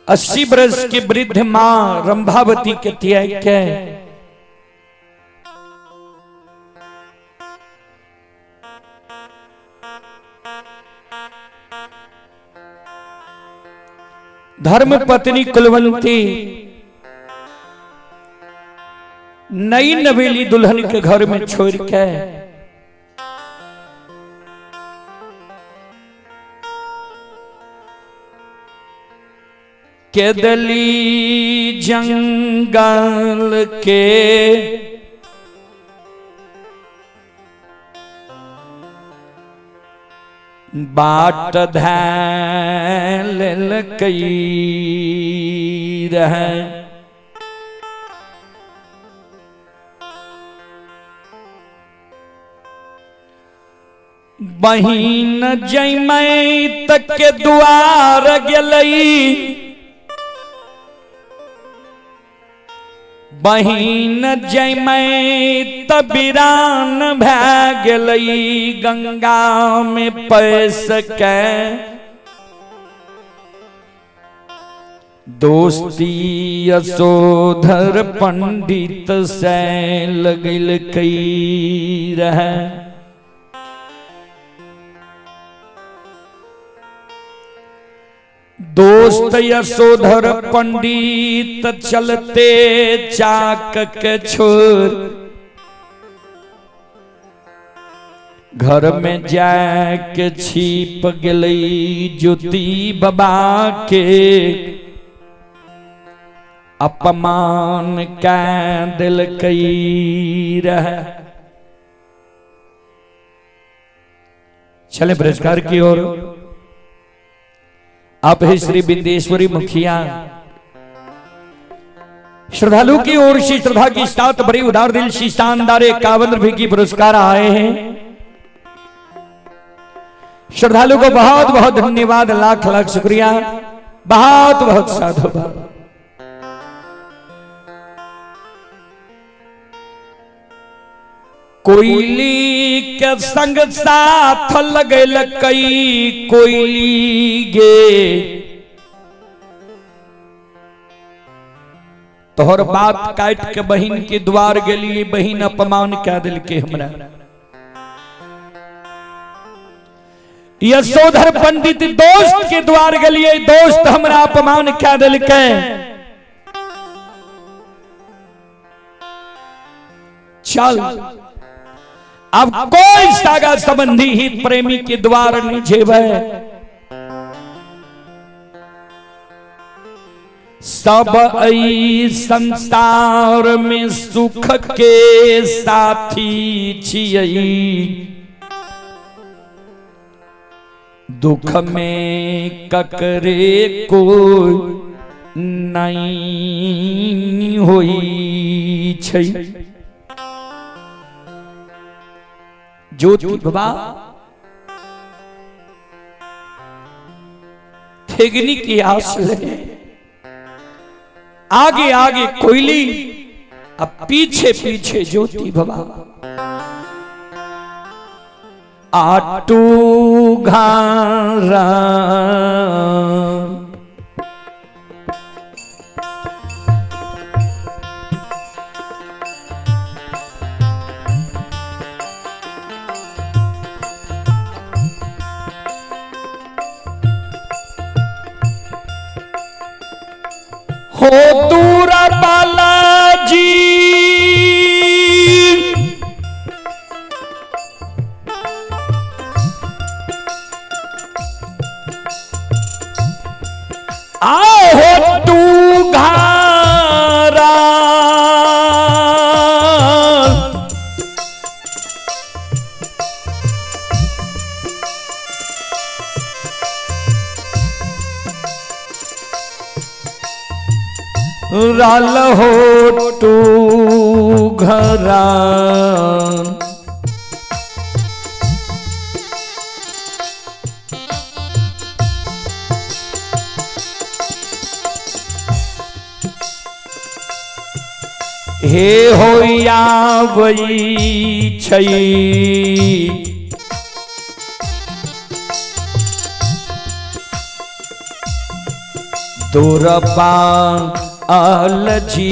80 वर्ष के वृद्ध मां रंभावती के त्याग के धर्म पत्नी कुलवंती नई नवेली दुल्हन के घर में छोड़ के केदली जंगल के बाट धैल कई रहे। बहिन जैमै तक के दुआर गेलई, बहिन जैमै त वीरान भए गेलई, गंगा में पैस के दोस्ती यशोधर पंडित से लगल कई रहे। दोस्त यशोधर पंडित चलते चाक के छोर घर में जाके छिप गेलई, ज्योति बाबा के अपमान कै दिलकई रहे। चले पुरस्कार की ओर। आप है श्री बिंदेश्वरी मुखिया, श्रद्धालु की ओर से श्रद्धा की साथ बड़ी उदार दिल सी शानदार 51 रुपए की पुरस्कार आए हैं। श्रद्धालु को बहुत बहुत धन्यवाद, लाख लाख शुक्रिया, बहुत बहुत साधुवाद। कोयली के संग साथ लगल कई कोयली गे, तोहर बात काट के बहिन के द्वार गेली, बहिन अपमान कह दिल के हमरा। यशोधर पंडित दोस्त के द्वार गेलिए, दोस्त हमरा अपमान कह दिल के। चल अब कोई सागा संबंधी ही प्रेमी के द्वार नहीं जेबे। सब ऐ संसार में सुख के साथी छियै, दुख में ककरे को नहीं होई छै। ज्योति बाबा ठेगनी की आस लगे, आगे आगे कोयली, अब पीछे पीछे ज्योति बाबा। आटू घारा हो दूरा बालाजी, आओ तू घारा राल हो तू घरा। हे होया वही छई दुरबा जी।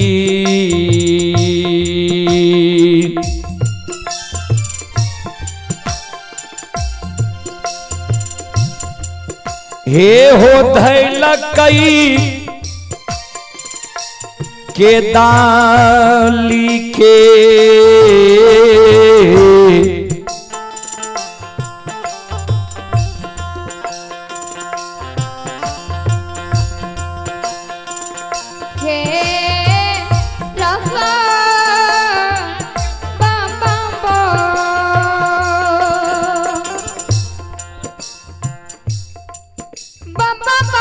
हे हो धैल कई के दाली के हे रहा बम बम बम बम बम।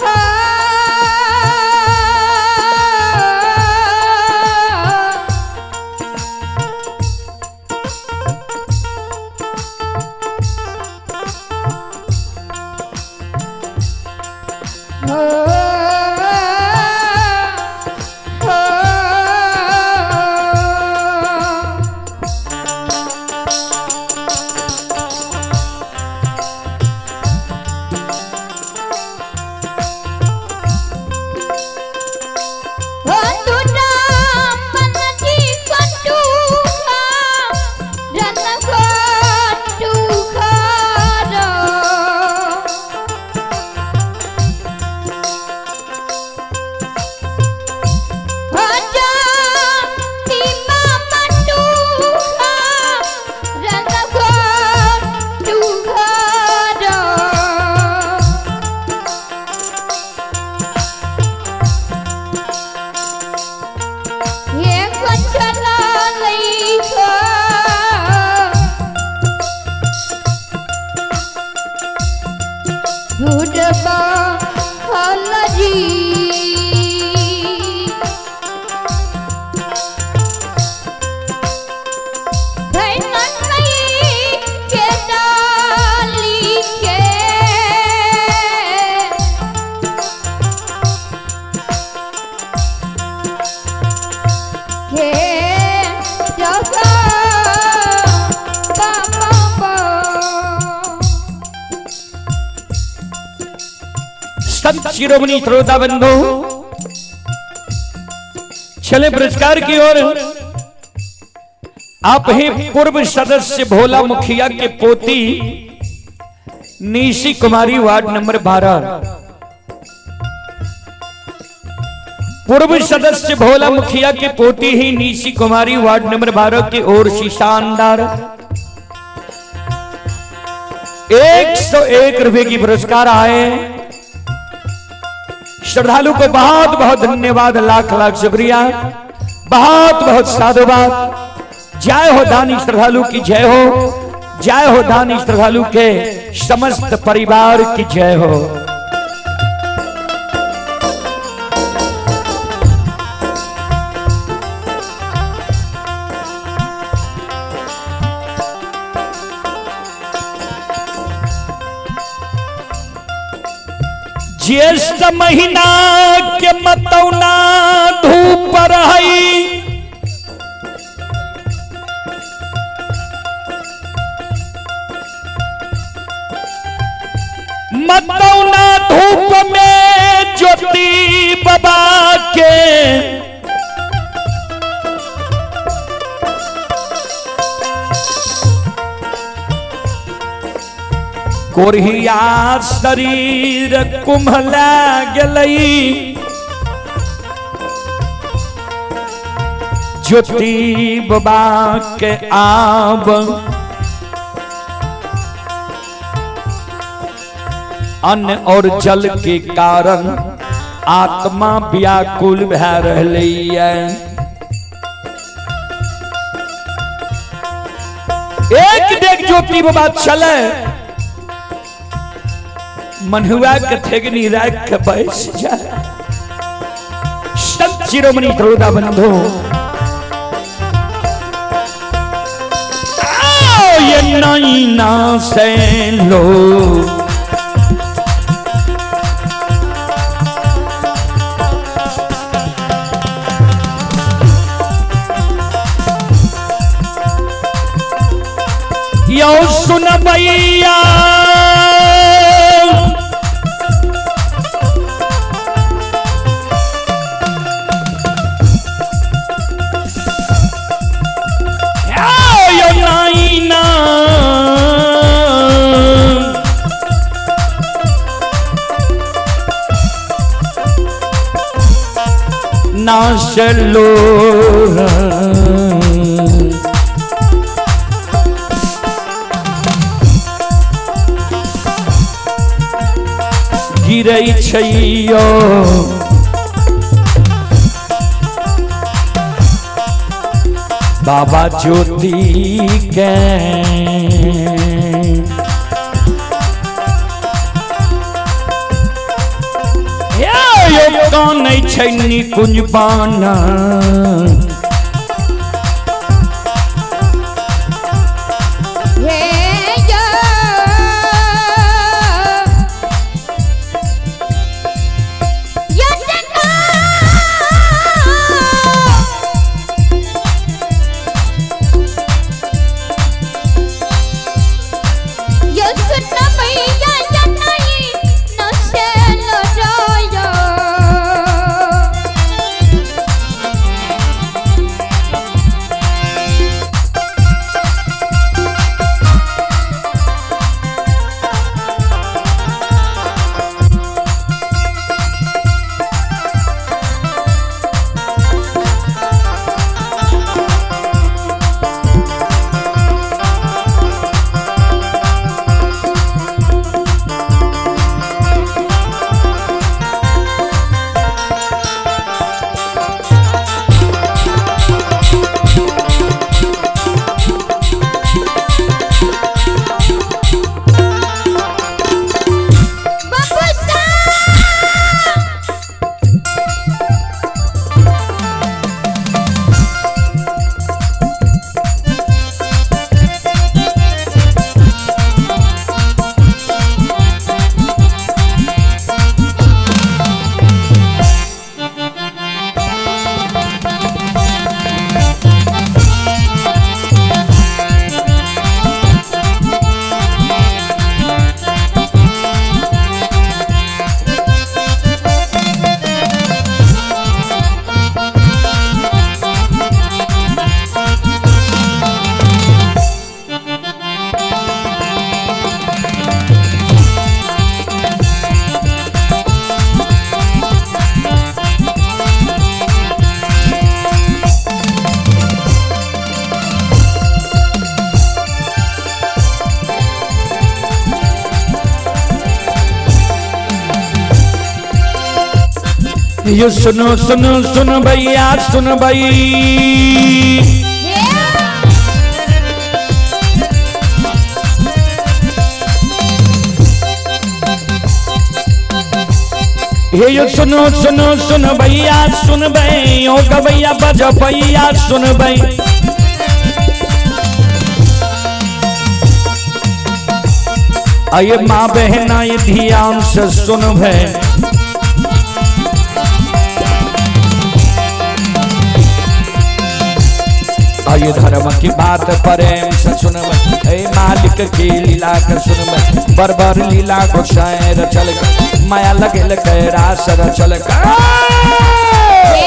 हा। हो हो। संत शिरोमणि श्रोता बंधु, चले पुरस्कार की ओर। आप ही पूर्व सदस्य भोला मुखिया के पोती निशी कुमारी, वार्ड नंबर 12। पूर्व सदस्य भोला मुखिया के पोती ही निशी कुमारी, वार्ड नंबर 12 की ओर से शानदार 101 रुपए की पुरस्कार आए। श्रद्धालु को बहुत बहुत धन्यवाद, लाख लाख शुक्रिया, बहुत बहुत साधुवाद। जय हो दानी श्रद्धालु की जय हो, जय हो दानी श्रद्धालु के समस्त परिवार की जय हो। ज्येष्ठ महीना के मतौना धूप रही, मतौना धूप में ज्योति बाबा के कोरिया शरीर कुम्हला गेलई, ज्योति बाबा के आब अन्न और जल के कारण आत्मा व्याकुल भै रहलै है। एक देख ज्योति बाबा चले, मनुआ के ठेगनी राख के बैस जाए। संत शिरोमणि श्रोता बंधु, आओ ये नैना से लो यो सुनबैया यो नाइना नाशलो गिरै छैयो बाबा ज्योति के यो कानै छै निकुंज बाना हे यो यजना यो सुन भैया जनाई नसेल जायो। बबुसा यो सुनो सुनो सुन भैया सुन भई हे हे यो सुनो सुनो सुन भैया सुन भई ओ गवैया बजपैया सुन भई अये माँ बहना ये ध्यान से सुन भई। आये धर्म की बात प्रेम से सुनब ए मालिक की लीला के सुनब बरबर लीला गोसाई रचल माया लगेल के रास रचल। हे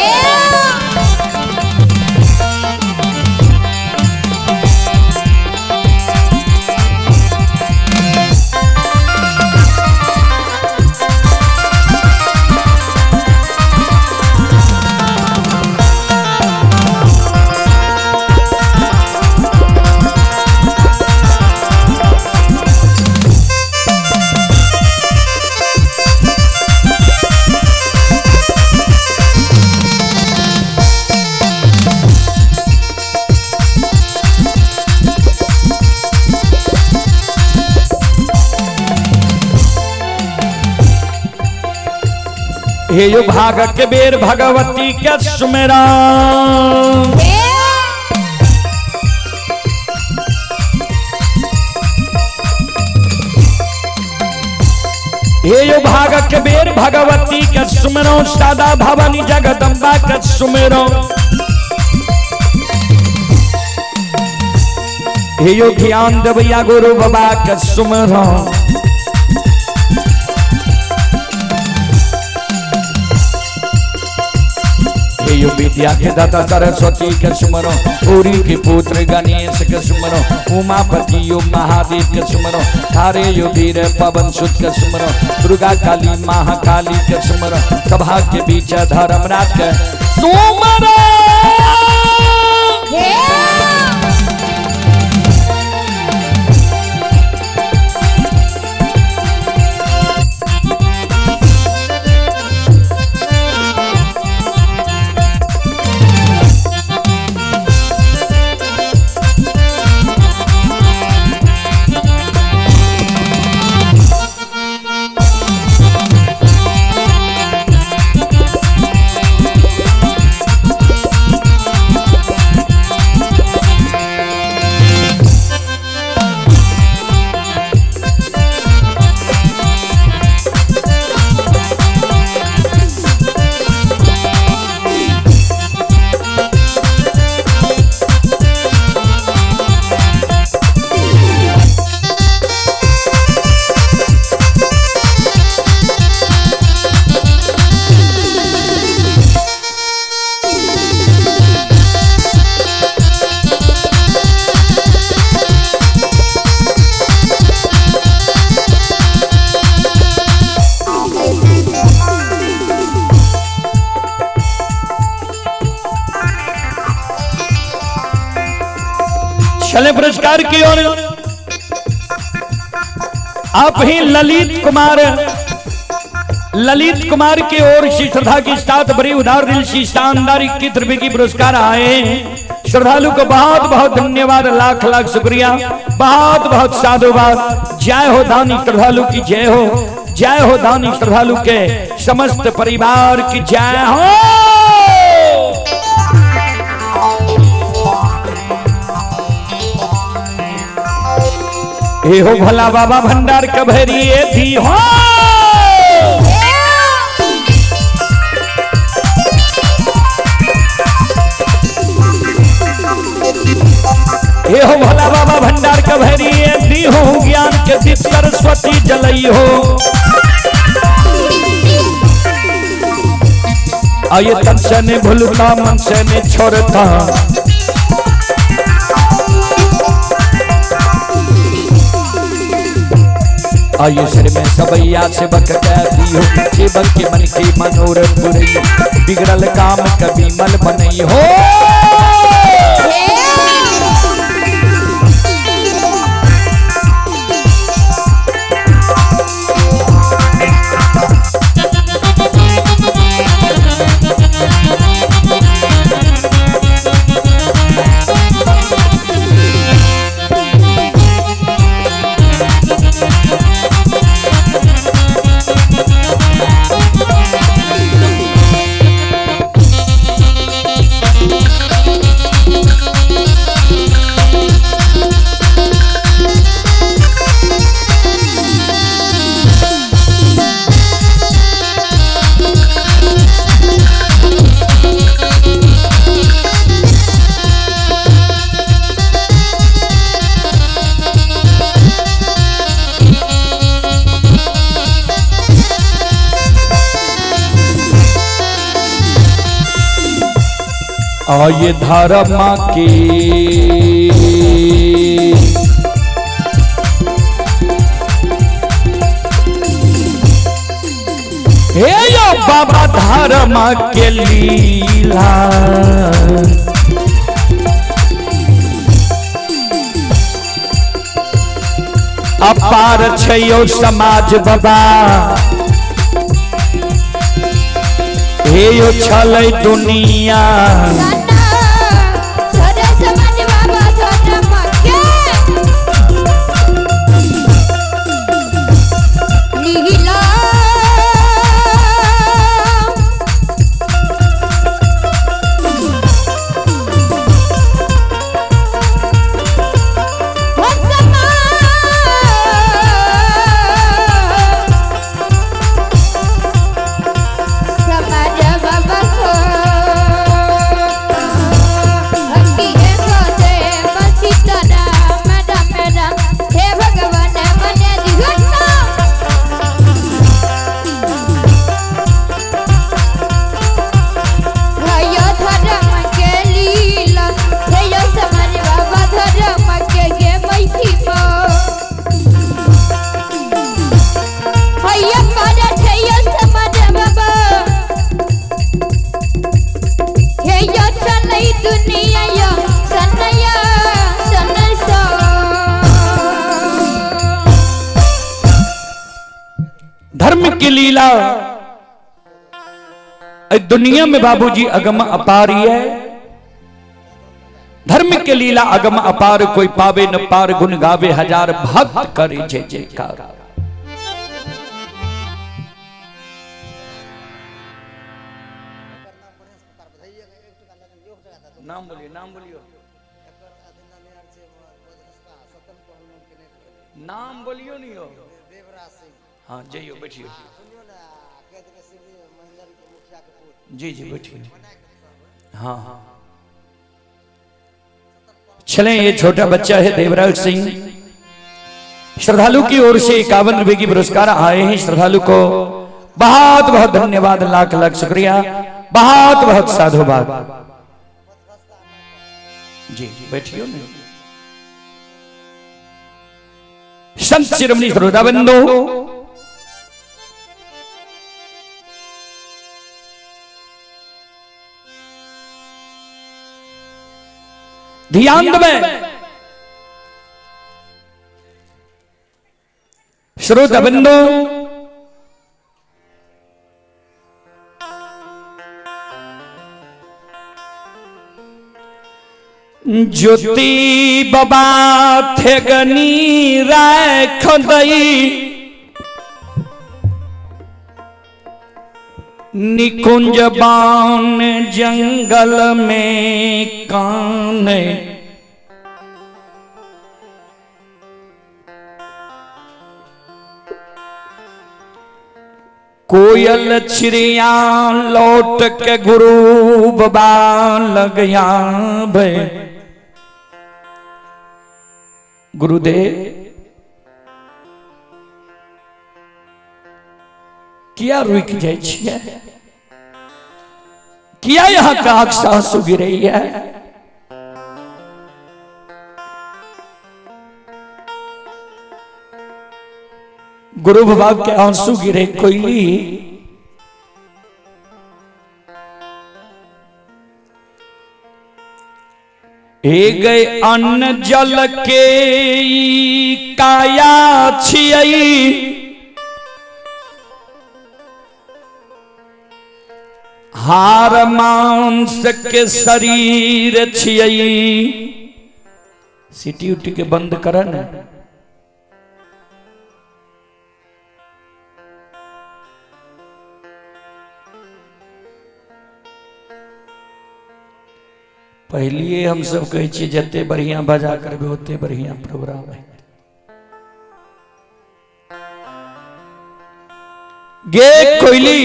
हे यो भाग के बेर भगवती के सुमेरा हे हे यो भाग के बेर भगवती के सुमेरो सादा भवानी जगदम्बा के सुमेरो। हे यो ज्ञान देवैया गुरु बाबा के सुमरो। हे यो विद्या के दाता सरस्वती के सुमरो, पूरी के पुत्र गणेश के सुमरो, उमापति यो महादेव के सुमरो, थारे यो वीर पवन सुत के सुमरो, दुर्गा काली महाकाली के सुमरो, सभा के बीच धर्मराज के सुमरो। चले पुरस्कार की ओर। आप ही ललित कुमार की ओर से श्रद्धा के साथ बड़ी उदार दिल से शानदार 21 रुपए की पुरस्कार आए। श्रद्धालु को बहुत बहुत धन्यवाद, लाख लाख शुक्रिया, बहुत बहुत साधुवाद। जय हो दानी श्रद्धालु की जय हो, जय हो दानी श्रद्धालु के समस्त परिवार की जय हो। हे हो भोला बाबा भंडार कभरिए दी हो। हे हो भोला बाबा भंडार कभरिए दी हो, ज्ञान के दीप सरस्वती जलई हो। आये तन से ने भूलता मन से ने छोड़ता, आये सिर में सबैया सेवक कहती हो, सेवक के मन के मनोरथ पुरई, बिगड़ल काम कभी मल बनई हो। आये धर्म की हे यो बाबा धर्म के लीला, अपार छयो समाज बाबा, हे यो छलै दुनिया। समाज बाबा। की लीला दुनिया में बाबूजी अगम अपार है। धर्म के लीला अगम अपार, कोई पावे न पार, गुण गावे हजार, भक्त करे जय जयकार। नाम बोलिए, नाम बोलियो, नाम बोलियो नहीं हो। हाँ जइयो, बैठियो। जी जी बैठिए। हाँ हाँ चलें, ये छोटा बच्चा है देवराज सिंह। श्रद्धालु की ओर से 51 रुपए की पुरस्कार आए हैं। श्रद्धालु को बहुत बहुत धन्यवाद, लाख लाख शुक्रिया, बहुत बहुत साधुवाद। जी बैठियो ना। संत शिरोमणि श्रोता बंधु, ध्यान दें श्रोता बंधु, ज्योति बाबा थेगनी राख दई, निकुंज बान जंगल में कान, कोयल चिड़िया लौट के गुरु बाबा लग आवे। गुरुदेव किया रुक जाए छियै, किया यहाँ का आंख से आंसू गिर रही है? गुरु बाबा के आंसू गिरे कोयली, हे गए अन्न जल के काया छियई, हार मांस के शरीर छियई। सीटी उटी के बंद कर न। पहलिए हम सब कहै छियै जते बढ़िया बजा करबै ओते बढ़िया प्रोग्राम है। गे कोयली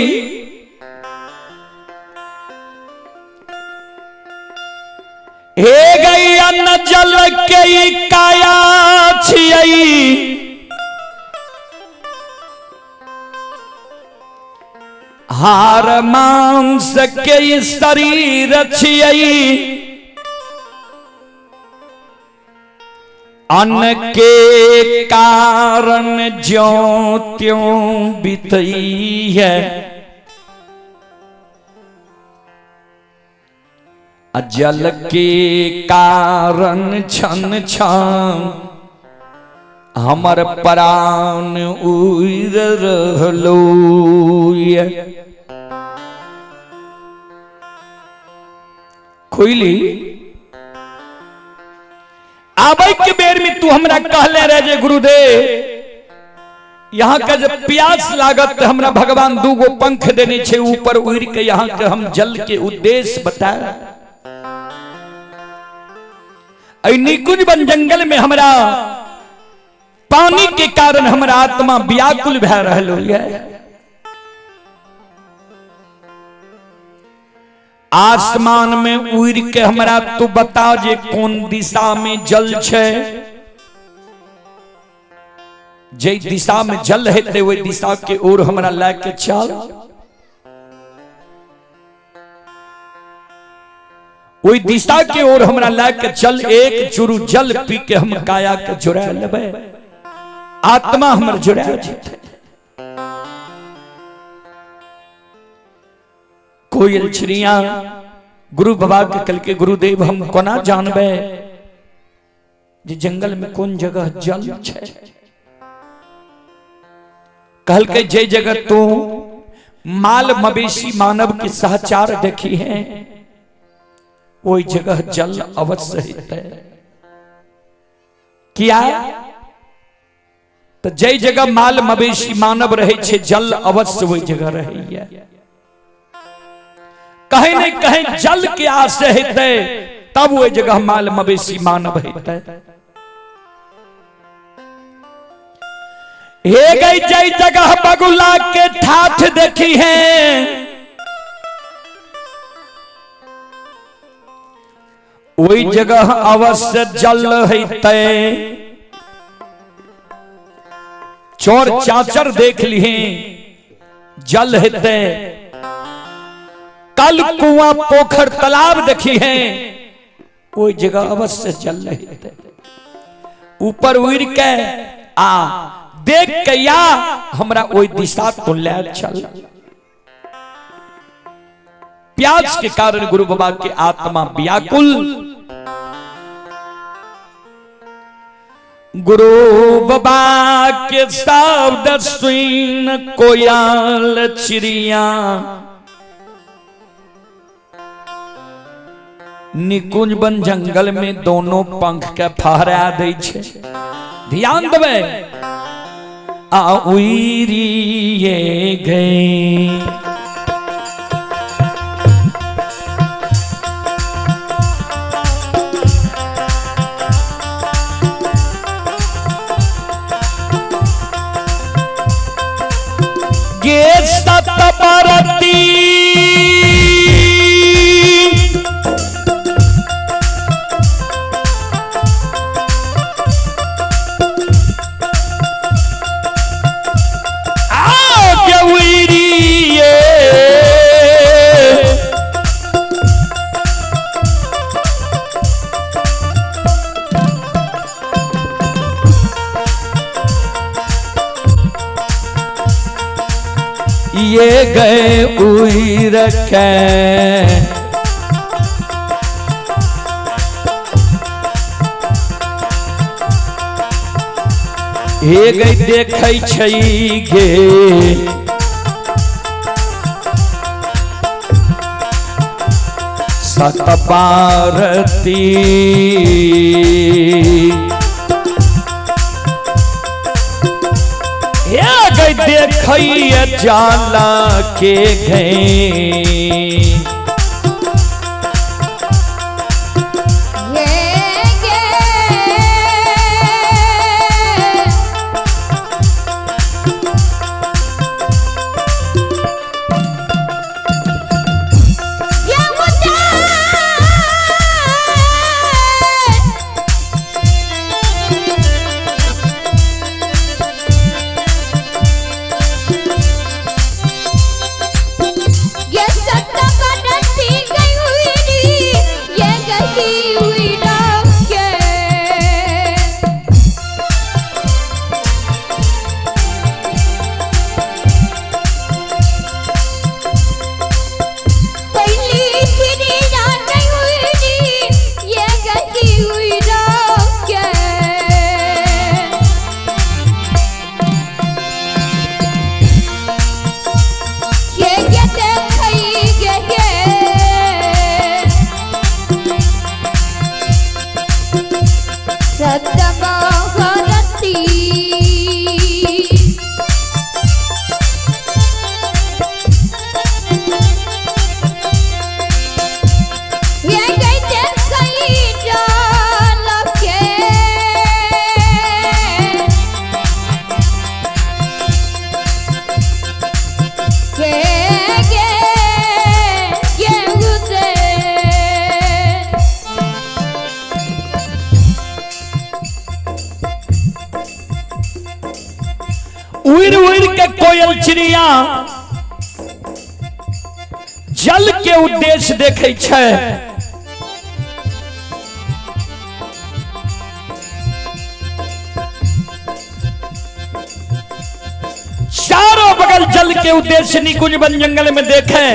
हे गई अन्न जल के काया छियई, हार मांस के शरीर छियई, अन्न के कारण ज्यों त्यों बीतई है, जल के कारण छन छन हमर प्राण उड़ रहलो। कोयली आबै के बेर में तू हमरा कहले रहे जे गुरुदेव यहाँ के जब प्यास लागत हमरा भगवान दूगो पंख देने छे, ऊपर उड़ के यहाँ के हम जल के उद्देश्य बता। निकुंज वन जंगल में हमरा पानी के कारण हमरा आत्मा व्याकुल भै रहलो है। आसमान में उड़ के हमरा तू बता जे कौन दिशा में जल छे, जे दिशा में जल हेतै ओहि दिशा के ओर हमरा लए के चल। ओहि दिशा के ओर हमरा लए के चल, एक चुरू जल पी के हम काया के जुड़ा लेबै, आत्मा हमर जुड़ा जेतै। कोयल चिड़िया गुरु बाबा के कल के गुरुदेव हम कोना जानबै जे जंगल में कौन जगह जल छे। कहलकै जे जगह तू माल मवेशी मानव के सहचार देखी है, ओहि जगह जल अवश्य हेतै। किया तो जै जगह माल मवेशी मानव रहे छे, जल अवश्य वही जगह रहैया। कहीं नहीं कहीं जल के आस हेतै, तब वही जगह माल मवेशी मानव हेतै। हे गई जय जगह बगुला के ठाठ देखी है, ओहि जगह अवश्य जल हेतै। चोर चाचर देख लिए जल हेतै। कल कुआं पोखर तालाब देखी है, ओहि जगह अवश्य जल हेतै। ऊपर उड़ के आ देख के या हमरा ओहि दिशा तो ले चल। प्यास के कारण गुरु बाबा के आत्मा व्याकुल। गुरु बाबा के शब्द सुन कोयल चिड़िया निकुंज वन जंगल में दोनों पंख के फहरा दै छे। ध्यान देबै आ उड़िए गए। गे सतबरती ये गए उइर के हे गई देखै छै गे सतपारती। हे गई देखैया जाला के गए। उड़ उड़ के कोयल चिड़िया जल के उद्देश्य देखे छै। चारों बगल जल के उद्देश्य निकुंज वन जंगल में देखे।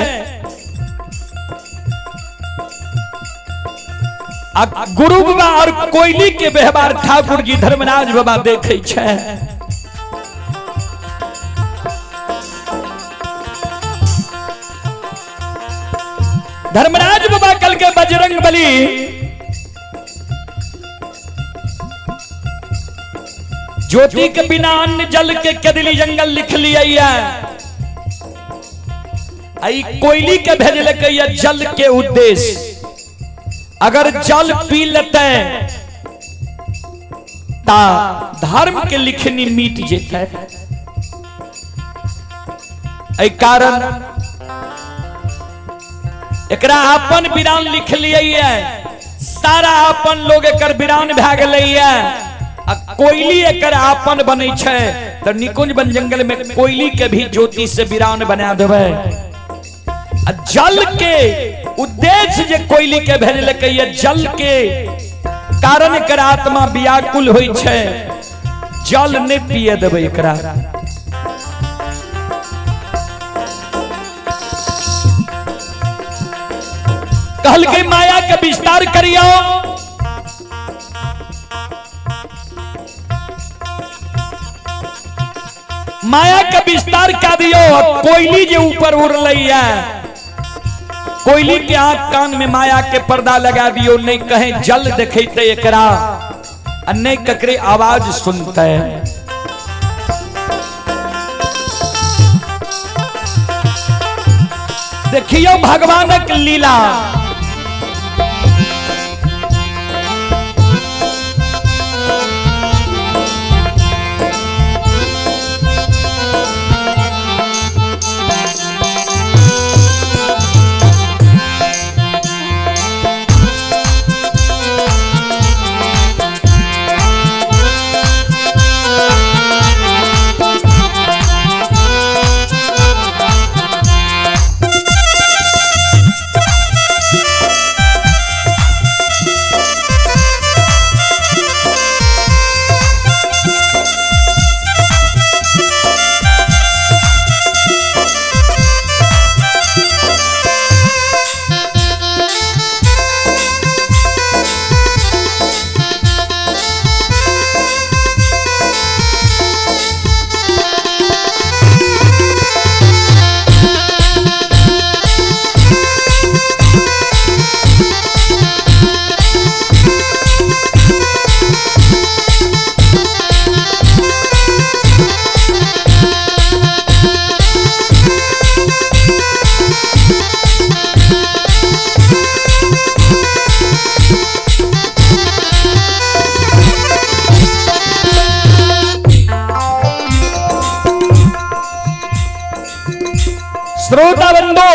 गुरु बाबा और कोयली के व्यवहार ठाकुर जी धर्मराज बाबा देखे छै। धर्मराज बाबा कल के बजरंग बली ज्योति के बिना अन्न जल के कदली जंगल लिख लिया आई कोयली के भेजल के जल के उद्देश्य, अगर जल पी लेते ता धर्म के लिखनी मिट जेते। एहि कारण एकरा अपन विरान लिख लिया, सारा अपन लोग एकर विरान भए गेलैया। आ कोयली एकर अपन बनै छै त निकुंज वन जंगल में कोयली के भी ज्योति से विरान बना देबै। आ जल के उद्देश्य जे कोयली के भेजलकै ये जल के कारण एकर आत्मा व्याकुल होइ छै, जल नहि पिए देबै एकरा। कहलकै माया के विस्तार करियो, माया के विस्तार कर दियो। कोयली जे ऊपर उड़लैया, कोयली के आंख कान में माया के पर्दा लगा दियो, नहीं कहे जल देखेते एकरा आ नहीं ककरे आवाज सुनते। देखियो भगवानक लीला। श्रोता बंधु,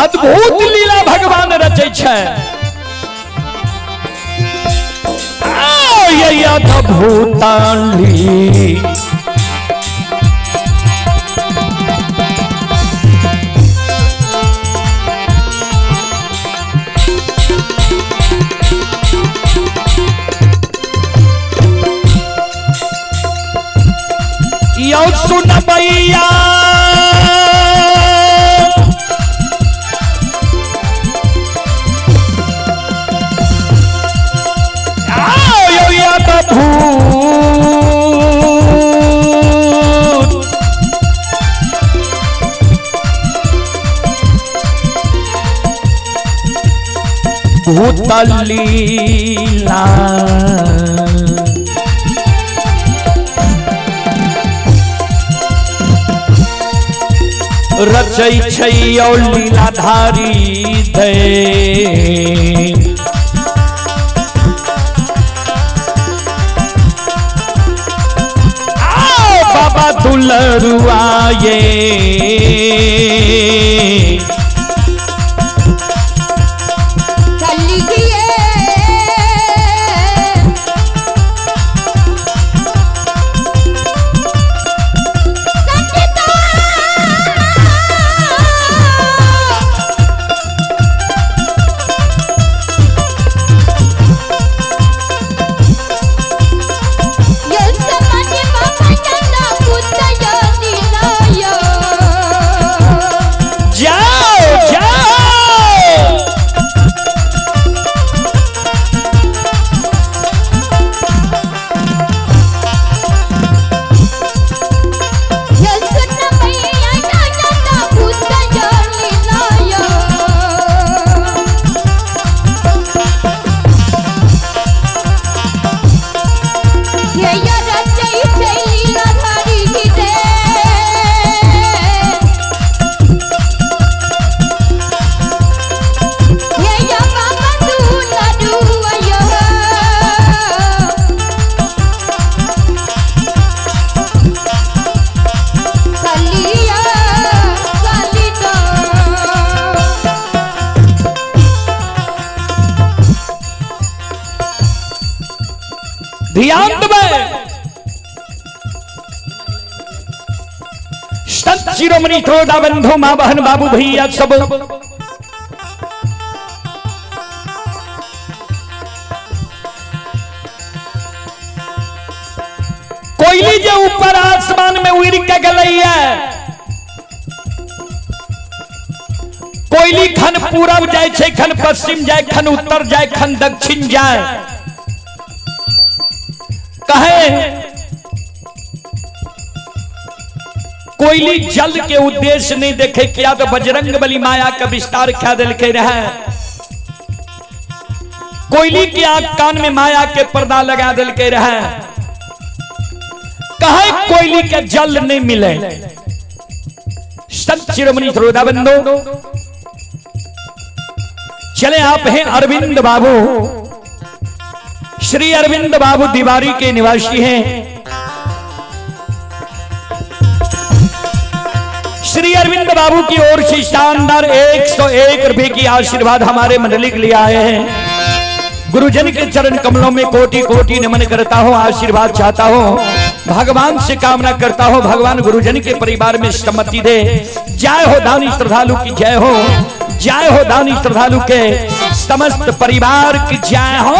अद्भुत लीला भगवान रचै छै। अद्भुत लीला यौ सुनबैया, भूत लीला रचै छै यौ लीलाधारी दे। बाबा दुलरुआ ये चली गए शिरोमणि श्रोता बंधु, माँ बहन, बाबू भैया सब, कोयली जे ऊपर आसमान में उड़ के गलैया, कोयली खन पूरब जाए छे, खन पश्चिम जाए, खन उत्तर जाए, खन दक्षिण जाए। कहे कोयली जल के उद्देश्य नहीं देखे, किया तो बजरंग बली माया का विस्तार क्या दिल के रहे। कोयली के आंख कान में माया के पर्दा लगा दिल के रहे। कहे कोयली के जल नहीं मिले। संत शिरोमणि श्रोता बंधु, चले आप हैं अरविंद बाबू, श्री अरविंद बाबू दिवारी के निवासी हैं। श्री अरविंद बाबू की ओर से शानदार 101 रुपए की आशीर्वाद हमारे मंडली के लिए आए हैं। गुरुजन के चरण कमलों में कोटि कोटि नमन करता हूं, आशीर्वाद चाहता हूं, भगवान से कामना करता हूं, भगवान गुरुजन के परिवार में सम्मति दे। जय हो दानी श्रद्धालु की जय हो, जय हो दानी श्रद्धालु के समस्त परिवार की जय हो।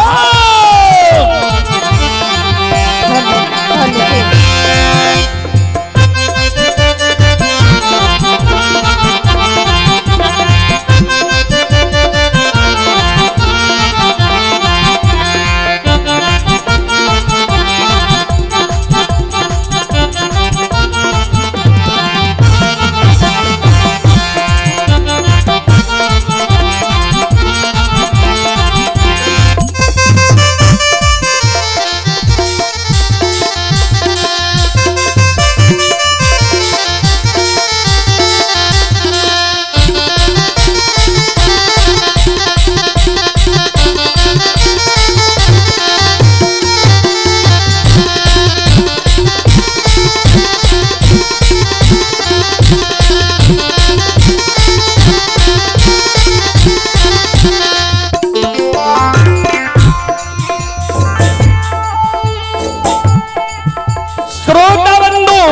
श्रोता बंधु,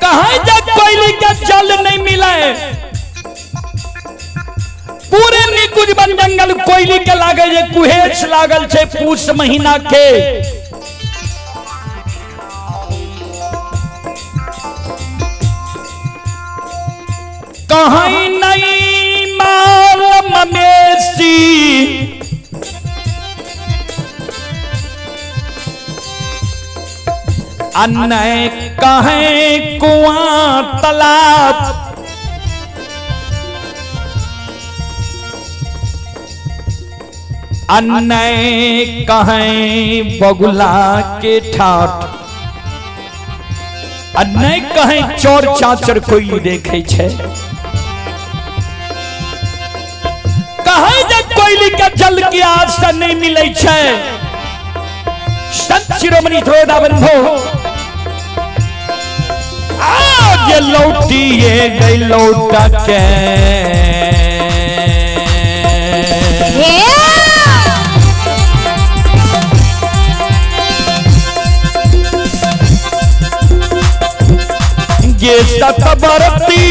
कहा जब कोयली के जल नहीं मिले, पूरे निकुज बन जंगल कोयली के लागे जे कुहेस लागल छे पूस महीना के। कहीं नहीं माल ममेसी, अन्य कहें कुआं तालाब, अन्य कहें बगुला के ठाठ, अन्य कहें चोर चाचर कोई देखे छे। कहे जब कोयली के जल के आशा नहीं मिले छे। संत शिरोमणि श्रोता बंधु, आज लौटिए गई लौटा के। ये सतबरती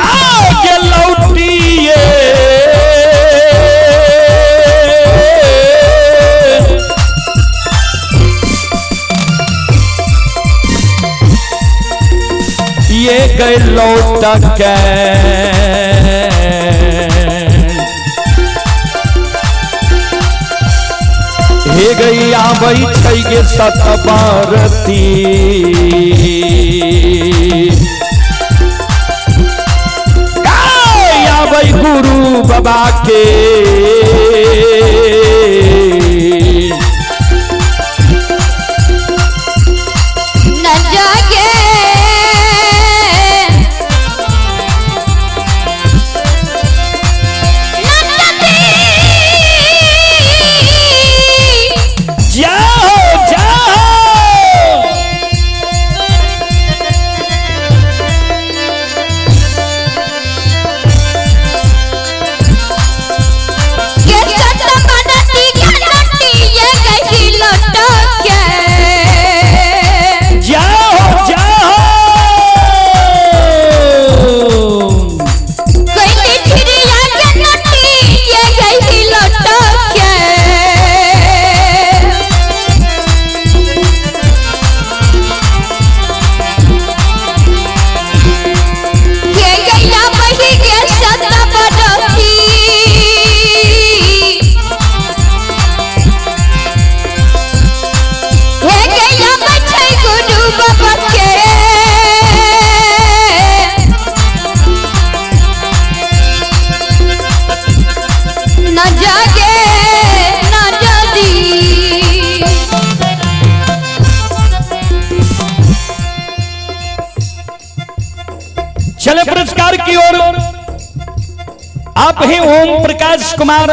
आगे लौटिए, ये गए लौट के। हे गई आबई छै गे सतबरती, आबई गुरु बाबा के। न जागे जाओ जाओ। चले पुरस्कार की ओर। आप हैं ओम प्रकाश कुमार,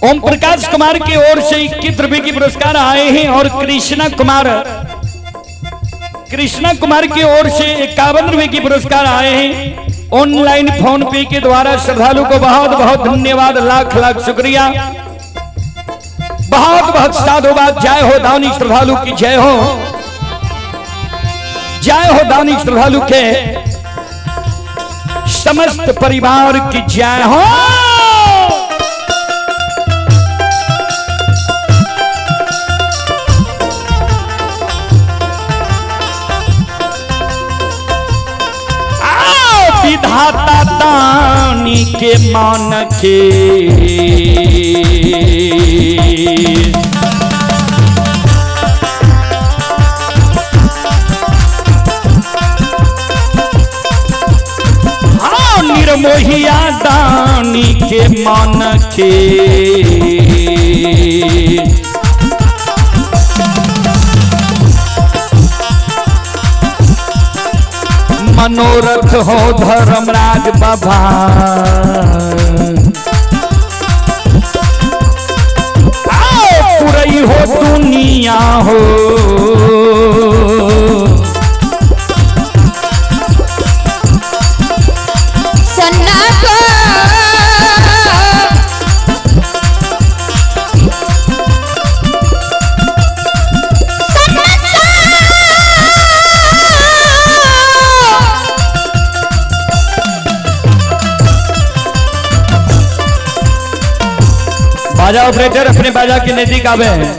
ओम प्रकाश कुमार की ओर से 21 रुपए की पुरस्कार आए हैं। और कृष्णा कुमार, कृष्णा कुमार की ओर से 51 रुपए की पुरस्कार आए हैं। ऑनलाइन फोन पे के द्वारा श्रद्धालु को बहुत बहुत धन्यवाद, लाख लाख शुक्रिया, बहुत बहुत साधुवाद। जय हो दानी श्रद्धालु की जय हो, जय हो दानी श्रद्धालु के समस्त परिवार की जय हो। आओ विधाता दानी के मान के, हाँ निर्मोहिया दानी के मान के, मनोरथ हो धर्मराज बाबा, आओ पुरई हो दुनिया हो। सन्ना को सन्ना बाजा ऑपरेटर अपने बाजा के नजदीक आवे हैं।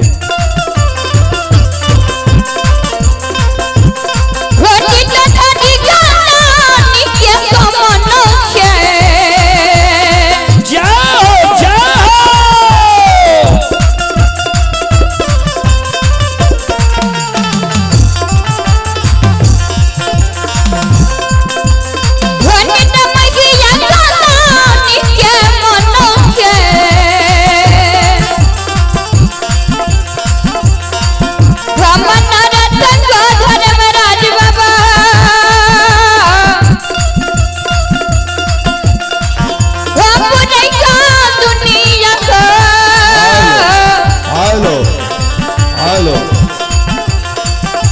रोटी तथारी गाना निके कमन के। जाओ जाओ। रोटी तमगिया गाना निके मन के। ब्राह्मण रतन को धर्मराज बाबा, पुरैया दुनिया को। हेलो हेलो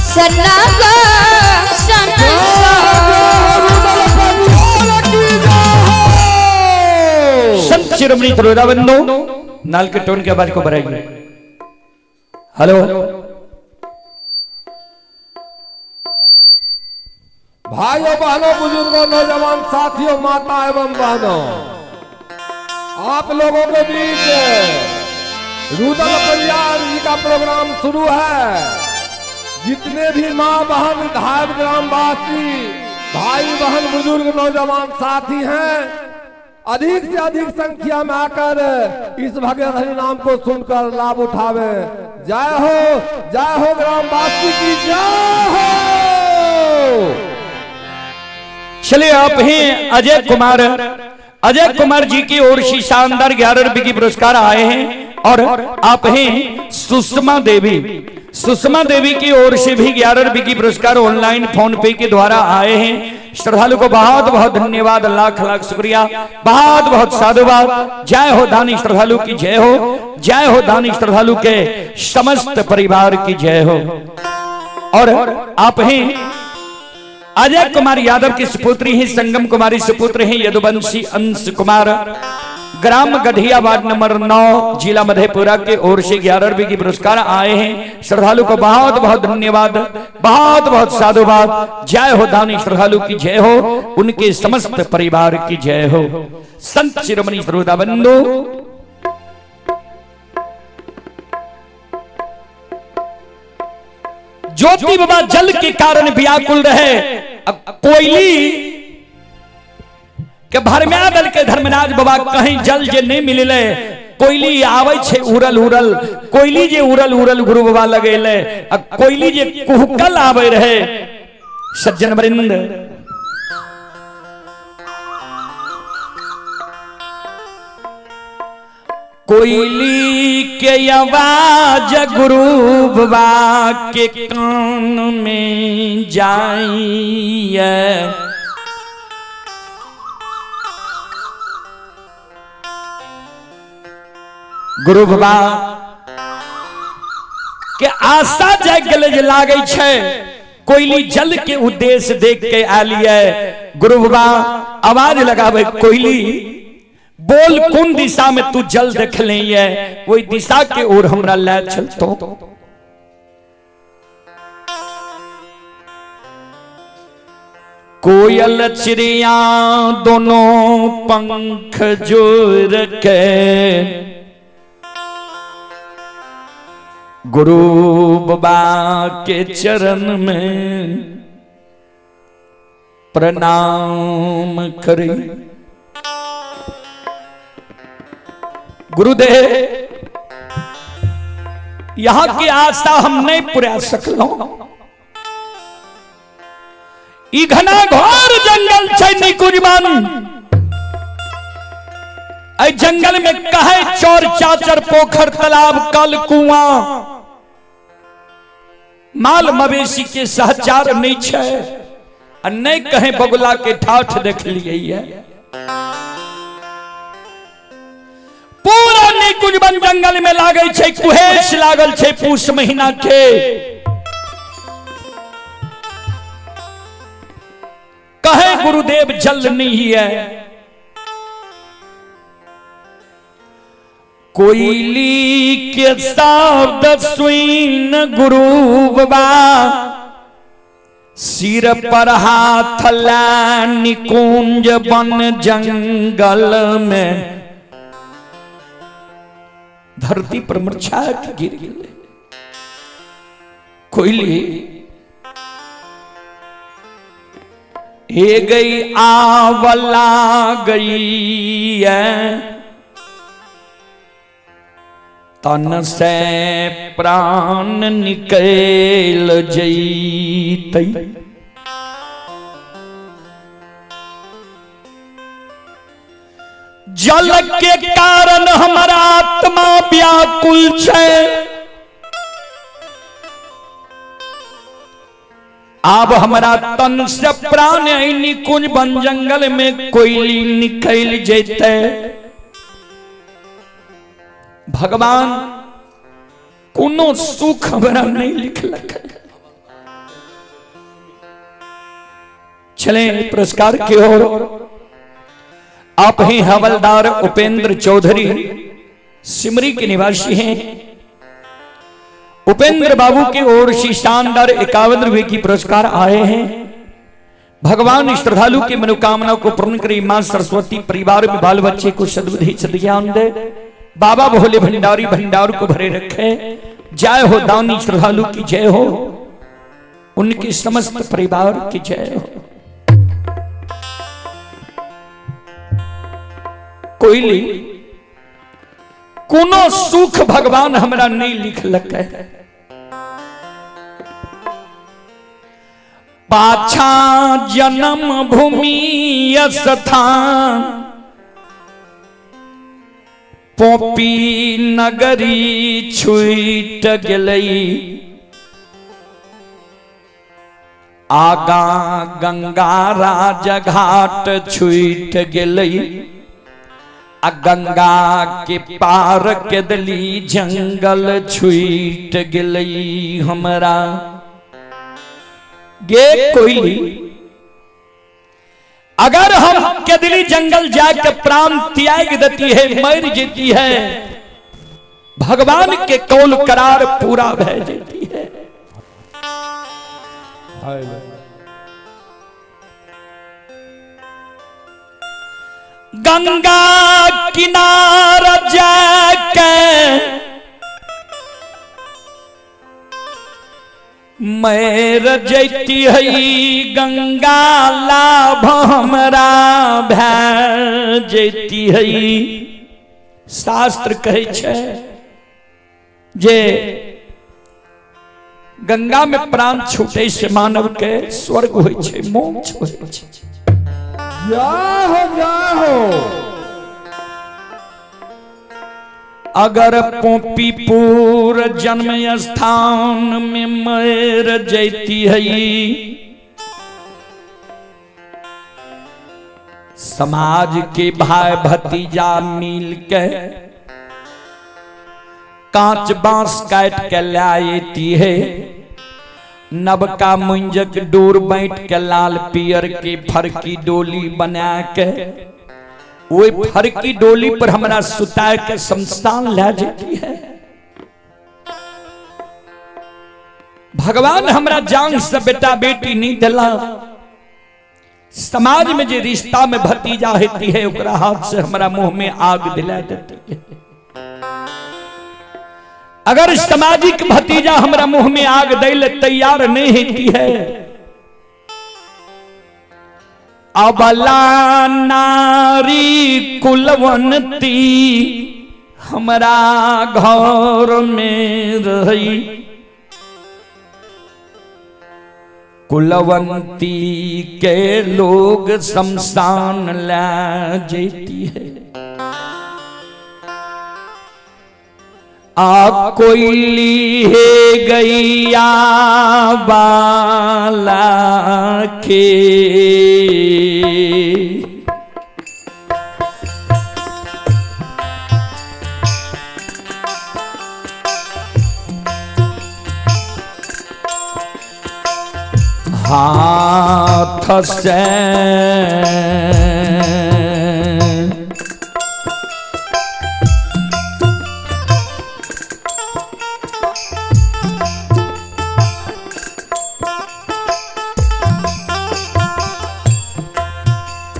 सन्ना को सन्ना संत शिरोमणि त्रोदाबंधु नाल के टोन की आवाज को बढ़ाइए। हेलो भाइयों बहनों बुजुर्गों नौजवान साथियों माता एवं बहनों, आप लोगों के बीच रुदल परियार जी का प्रोग्राम शुरू है। जितने भी माँ बहन धायब ग्रामवासी भाई बहन बुजुर्ग नौजवान साथी हैं, अधिक से अधिक संख्या में आकर इस भगत हरि नाम को सुनकर लाभ उठावे। जय हो, जय हो ग्रामवासी की जय हो। चलिए आप हैं अजय कुमार, अजय कुमार जी की ओर से शानदार 11 रुपए की पुरस्कार आए हैं। और आप हैं सुषमा देवी, सुषमा देवी की ओर से भी 11 रुपए की पुरस्कार ऑनलाइन फोन पे के द्वारा आए हैं। श्रद्धालु को बहुत बहुत धन्यवाद, लाख लाख शुक्रिया, बहुत बहुत साधुवाद। जय हो दानी श्रद्धालु की जय हो, जय हो दानी श्रद्धालु के समस्त परिवार की जय हो। और आप हैं अजय कुमार यादव की सुपुत्री हैं, संगम कुमारी सुपुत्र हैं, यदुवंशी अंश कुमार, ग्राम गढ़िया वार्ड नंबर 9 जिला मधेपुरा के ओर से 11 रुपए की पुरस्कार आए हैं। श्रद्धालु को बहुत बहुत धन्यवाद, बहुत बहुत साधुवाद। जय हो दानी श्रद्धालु की जय हो, उनके समस्त परिवार की जय हो। संत शिरोमणि श्रोता बंधु, ज्योति बाबा जल के कारण व्याकुल रहे। अब कोयली के भरम्या दल के धर्मराज बाबा कहीं जल जे नहीं मिलले, कोयली आवे छे उड़ल उड़ल, कोयली जे उड़ल उड़ल गुरु बाबा लगेले, आ कोयली जे कुहकल आवे रहे। सज्जन वृंद, कोयली के आवाज गुरु बाबा के कान में जाइए। गुरु बाबा के आशा जाग गेलै जे लागै छै कोयली जल के उद्देश्य देख के आयल ये। गुरु बाबा आवाज लगावे, कोयली बोल कोन दिशा में तू जल देख ले, वही दिशा के ओर हमरा ले चलतो। कोयल चिड़िया दोनों पंख जोड़ के गुरु बाबा के चरण में प्रणाम करे। गुरुदेव यहां की आशा हम नहीं पुरा सकलो। ई घना घोर जंगल छै निकुंजवन, एहि जंगल में कहे चोर चाचर पोखर तालाब कल कुआं माल मवेशी के सहचार नहीं छै, आ नहीं कहे बगुला के ठाठ देख लिए है। पूरा निकुंजवन जंगल में लागल छै कुहेस लागल छै पूस महीना के। कहे गुरुदेव जल नहीं है। कोयली के शब्द सुन गुरु बाबा सिर पर हाथ ला निकुंज वन जंगल में धरती पर मूर्छा के गिर गए। कोयली हे गई आवला गई है, तन से प्राण निकल जईतई। जल के कारण हमारा आत्मा व्याकुल छै, आब हमारा तन से प्राण निकुंज वन जंगल में कोयली निकल जैते। भगवान कोनो सुख हमरा नहीं लिखलक। चले पुरस्कार की ओर। आप ही हवलदार उपेंद्र चौधरी सिमरी के निवासी हैं। उपेंद्र बाबू की ओर से शानदार 51 रुपए की पुरस्कार आए हैं। भगवान श्रद्धालु की मनोकामना को पूर्ण करे, मां सरस्वती परिवार में बाल बच्चे को सद्बुद्धि सद्ज्ञान दे, बाबा भोले भंडारी भंडार को भरे रखे। जय हो दानी श्रद्धालु की जय हो, उनके समस्त परिवार की जय हो। कोयली कोनो सुख भगवान हमरा नहीं लिखलक है। पाछा जन्म भूमि स्थान पोपी नगरी छूट गेलई, आगा गंगा राज घाट छूट गेलई, आ गंगा के पार के दली जंगल छूट गेलई हमरा। गे कोयली अगर हम केदली जंगल जाके प्राण त्याग देती है, मर जेती है, भगवान के कौल करार पूरा भय जेती है। गंगा किनार जाके मर जैती है, गंगा लाभ हमरा भै जैती है। शास्त्र कहै छै जे गंगा में प्राण छूटे से मानव के स्वर्ग होइ छै, मोक्ष होइ छै। जय हो जय हो। अगर पोपीपुर जन्म स्थान में मर जैती है, समाज के भाई भतीजा मिल के कांच बांस काट के लाती है, नबका मुंजक डोर बैठ के लाल पियर के फरकी डोली बना के वही फरकी डोली पर हमरा सुता के शमशान ला जाती है। भगवान हमरा जान से बेटा बेटी नहीं दिला। समाज में जे रिश्ता में भतीजा होती है ओकरा हाथ से हमरा मुंह में आग दिला देती है। अगर सामाजिक भतीजा हमरा मुंह में आग दे ले तैयार नहीं होती है, अबला नारी कुलवंती हमरा घर में रही, कुलवंती के लोग शमशान ला जेती है। आ कोयली है गैया बाला के, हाथ से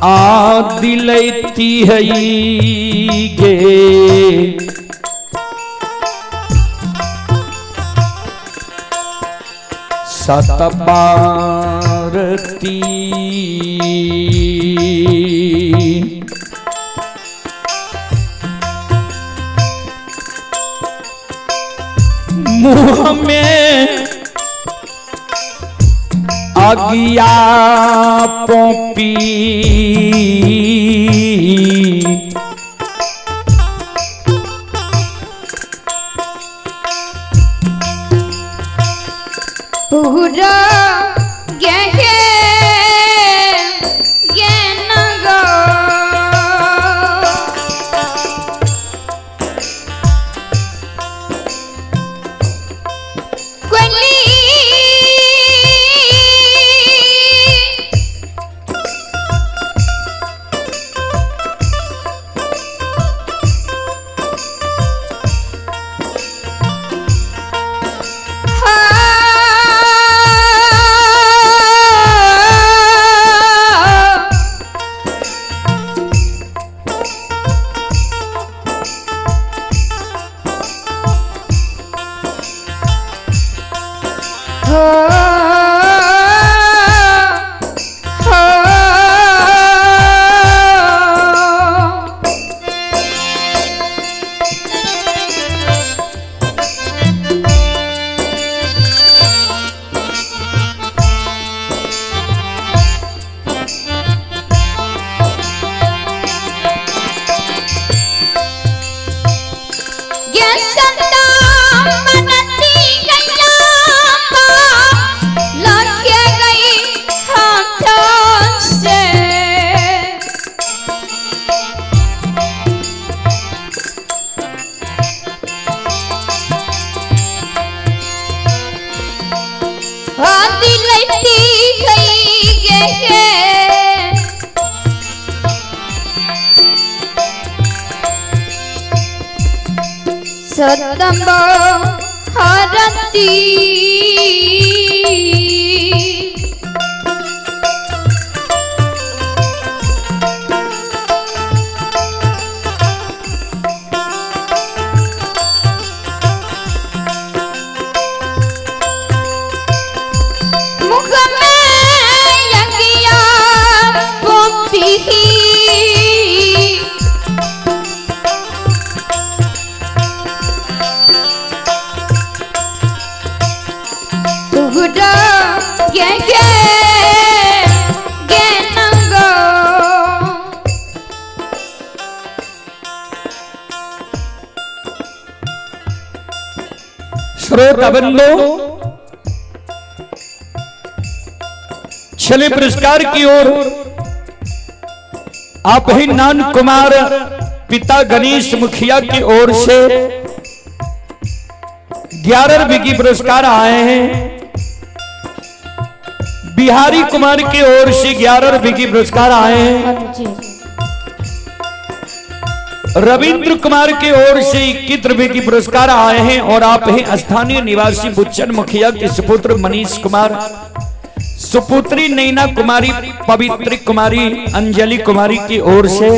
आ दिलती है गे, सतबारती मुँह में अगिया पोपी, पूरा गहे ज्ञान गो, कोली सतम्ब हरती मुख में यज्ञा पोपी, श्रोता बंधु, छले पुरस्कार की ओर आप ही नान कुमार पिता गणेश मुखिया की ओर से 11 रुपए की पुरस्कार आए हैं। बिहारी कुमार की ओर से 11 रुपए की पुरस्कार आए हैं। रविंद्र कुमार की ओर से 21 रुपए की पुरस्कार आए हैं। और आप ही स्थानीय निवासी बुच्चन मुखिया के सुपुत्र मनीष कुमार, सुपुत्री नैना कुमारी, पवित्री कुमारी, अंजलि कुमारी की ओर से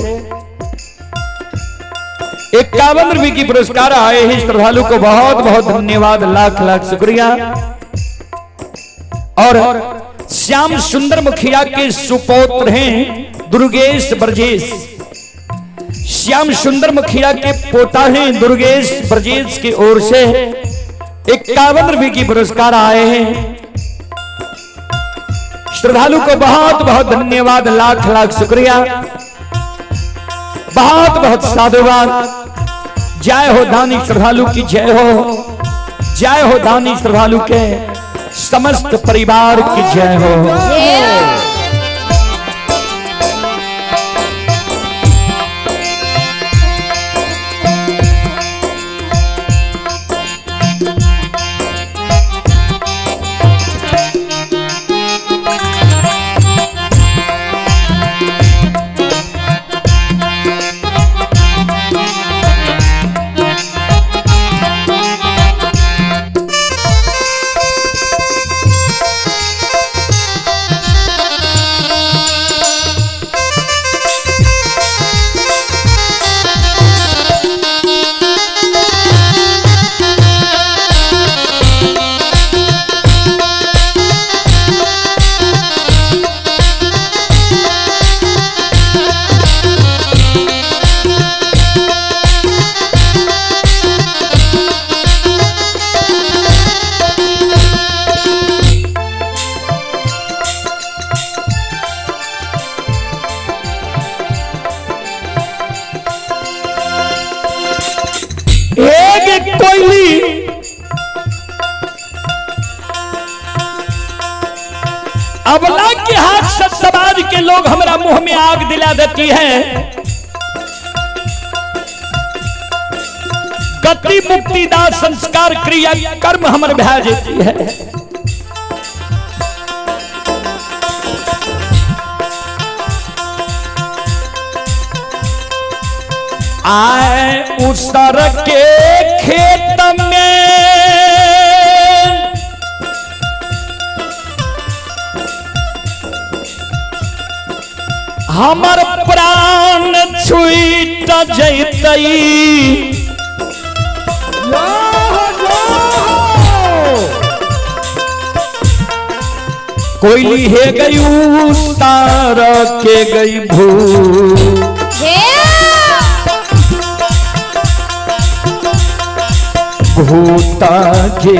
51 रुपए की पुरस्कार आए हैं। श्रद्धालु को बहुत बहुत धन्यवाद, लाख लाख शुक्रिया। और श्याम सुंदर मुखिया के सुपौत्र हैं दुर्गेश ब्रजेश। श्याम सुंदर मुखिया के पोता हैं दुर्गेश ब्रजेश की ओर से 51 रुपए की पुरस्कार आए हैं। श्रद्धालु को बहुत बहुत धन्यवाद, लाख लाख शुक्रिया, बहुत बहुत साधुवाद। जय हो दानी श्रद्धालु की जय हो, जय हो दानी श्रद्धालु के समस्त परिवार की जय हो। एक कोयली अबला के हाथ से समाज के लोग हमरा मुंह में आग दिला देती है। गति मुक्ति दा संस्कार क्रिया कर्म हमर भा जेती है। आए उसर के खेत में हमर प्राण छुट जैतई। कोयली हे गई तार के गई भू भूता के।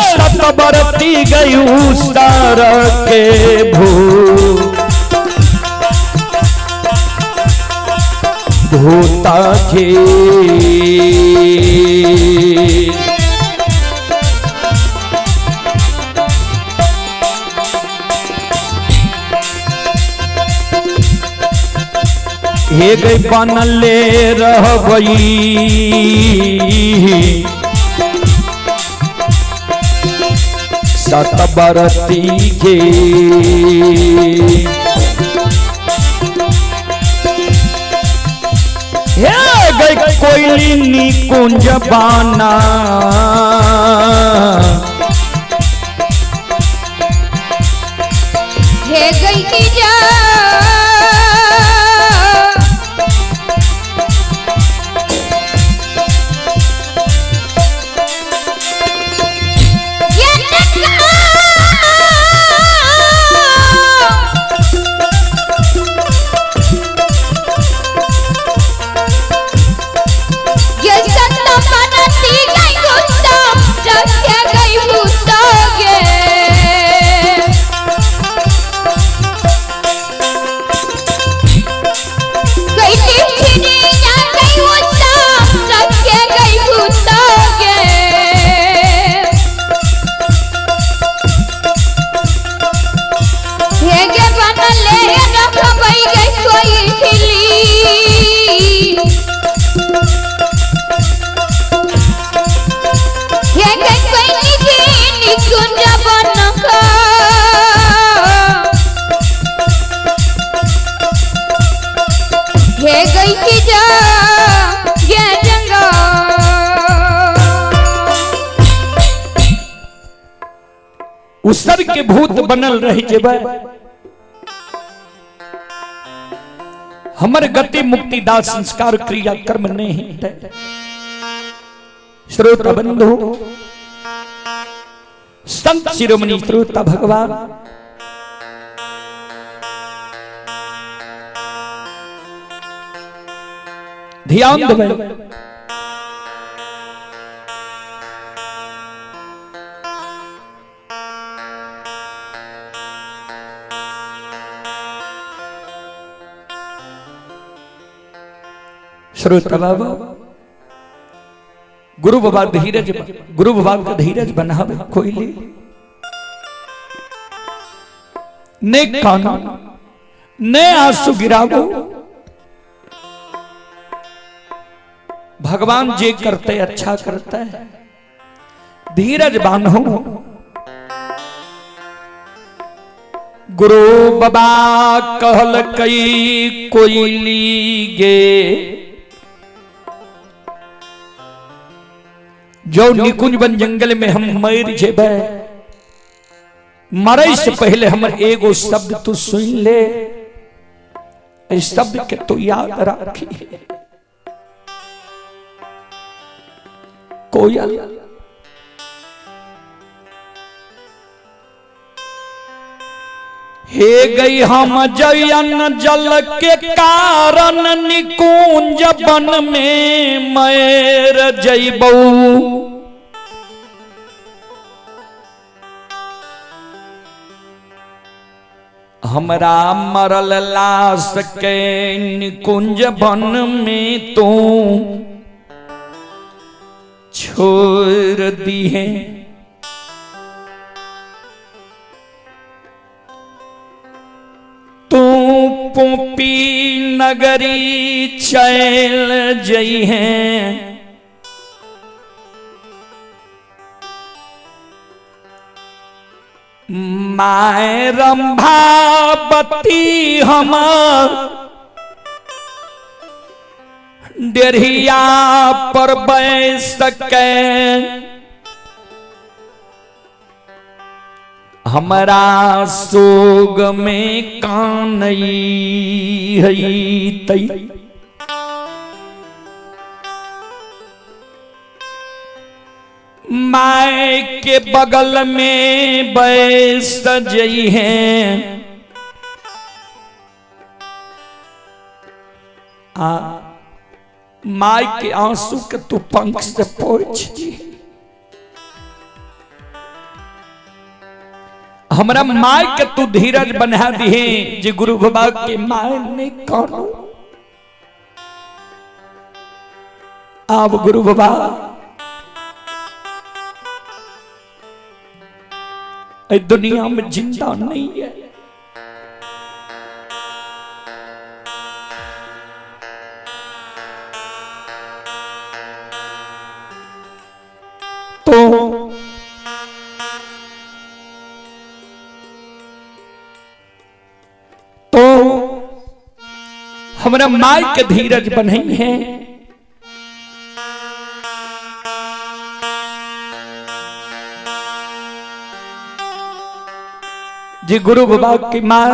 सतबरती गयू सार के भू भूता के। हे गई बनले रहबई सतबरती के। हे गई कोयली निकुंज बाना हे गई की जा ये सत परती गई गुस्सा रख गई। हे गई जा ये जंगा। उसर के भूत बनल रह जेबै, हमर गति मुक्ति दास संस्कार क्रिया कर्म नहीं हेतै। श्रोता बंधु, संत शिरोमणि श्रोता भगवान, ध्यान देबै। श्रोता बाबा, गुरु बाबा धीरज, गुरु बाबा का धीरज बनावे कोयली ने कानो ने आंसू गिरावो। भगवान जे करते अच्छा करता है, धीरज बांधो। गुरु बाबा कहल कई कोयली गे, जो निकुंज वन जंगल में हम मर जेबै, मरे से पहले हमर एगो शब्द तू सुन ले, इस शब्द के तू याद राखी। कोयल हे गई हम जयन जल के कारण निकुंज वन में मर जइबऊ, हमरा मरल लाश के निकुंज वन में तू छोड़ दिए। तू पोपी नगरी चल जइहे, my Rambhavati हमर डेढ़िया पर बैस के हमरा सोग में कानई हई तई। My के बगल में बैस जई है, आ my के आंसू के तू पंख से पोंछ दी। हमरा my के तू धीरज बना दिए जे गुरु बाबा के my ने कानो। अब गुरु बाबा दुनिया में जिंदा नहीं है, तो हमरा my के धीरज बने है। जी गुरु बाबा की मां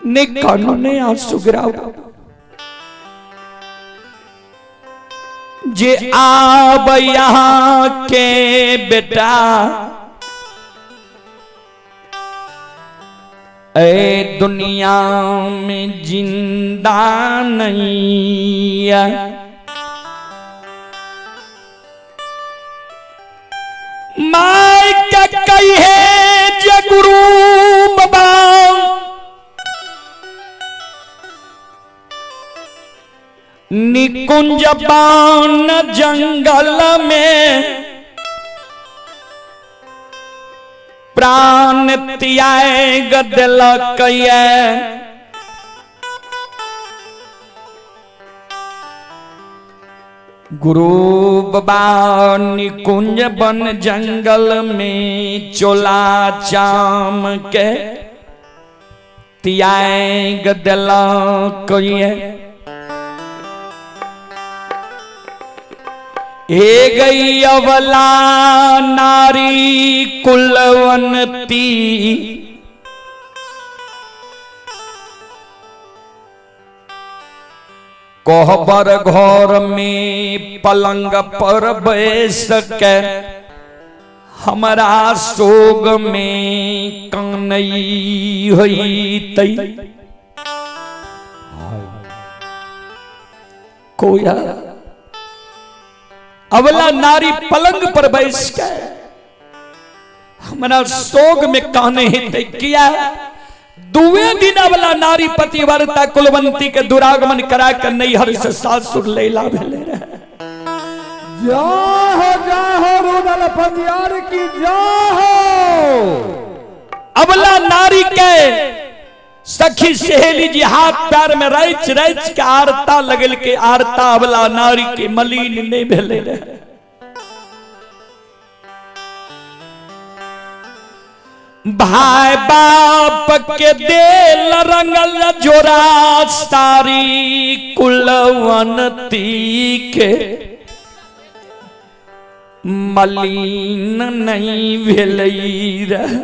ने कानों ने आंसू गिराओ, जे आब यहाँ के बेटा ए दुनिया में जिंदा नहीं है। My क्या कही है जे गुरु बाबा निकुंज बान जंगल में प्राण त्याग दिलक। गुरु बाबा निकुंज बन जंगल में चोला चाम के त्याग देलक ये। हे गई अवला नारी कुलवंती, कोहबर घर में पलंग पर बैस के हमरा सोग में कानई होइतै। कोया अवला नारी पलंग पर बैस के हमरा सोग में काने हेतै। किया दुए दिन अवला नारी पतिव्रता कुलवंती के दुरागमन करा के नैहर से सासुर लैला भेले रहे। जय हो जय हो रुदल पंजियार की जय हो। अबला नारी के सखी सहेली जी हाथ पैर में रच रच के आरता लगल के आरता अबला नारी के मलिन नहीं भेले रहे। भाई बाप के देल रंगल जोरा सारी कुलवंती के मलिन नहीं भेलै रहे।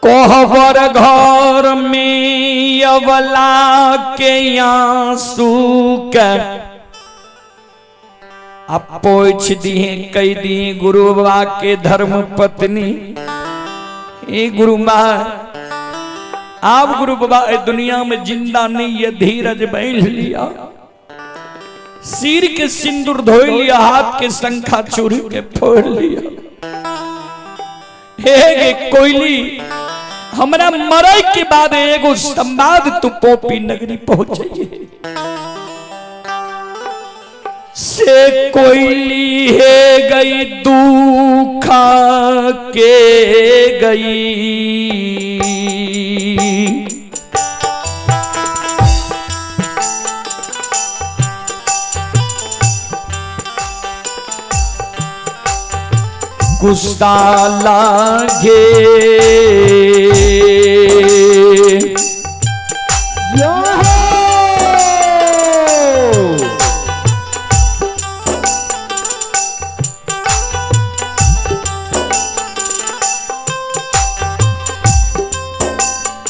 कोहबर घर में अवला के आंसू के अब पोछ दिए कह दिए गुरु बाबा के धर्म पत्नी, ए गुरु माँ आप गुरु बाबा दुनिया में जिंदा नहीं है, धीरज बहन लिया, सिर के सिंदूर धोई लिया, हाथ के शंखा चूड़ी के फोड़ लिया। हे गे कोयली हमरा मरे के बाद एगो संवाद तू पोपी नगरी पहुंचे से कोयली हे गई दुखा के गई। गुस्सा लागे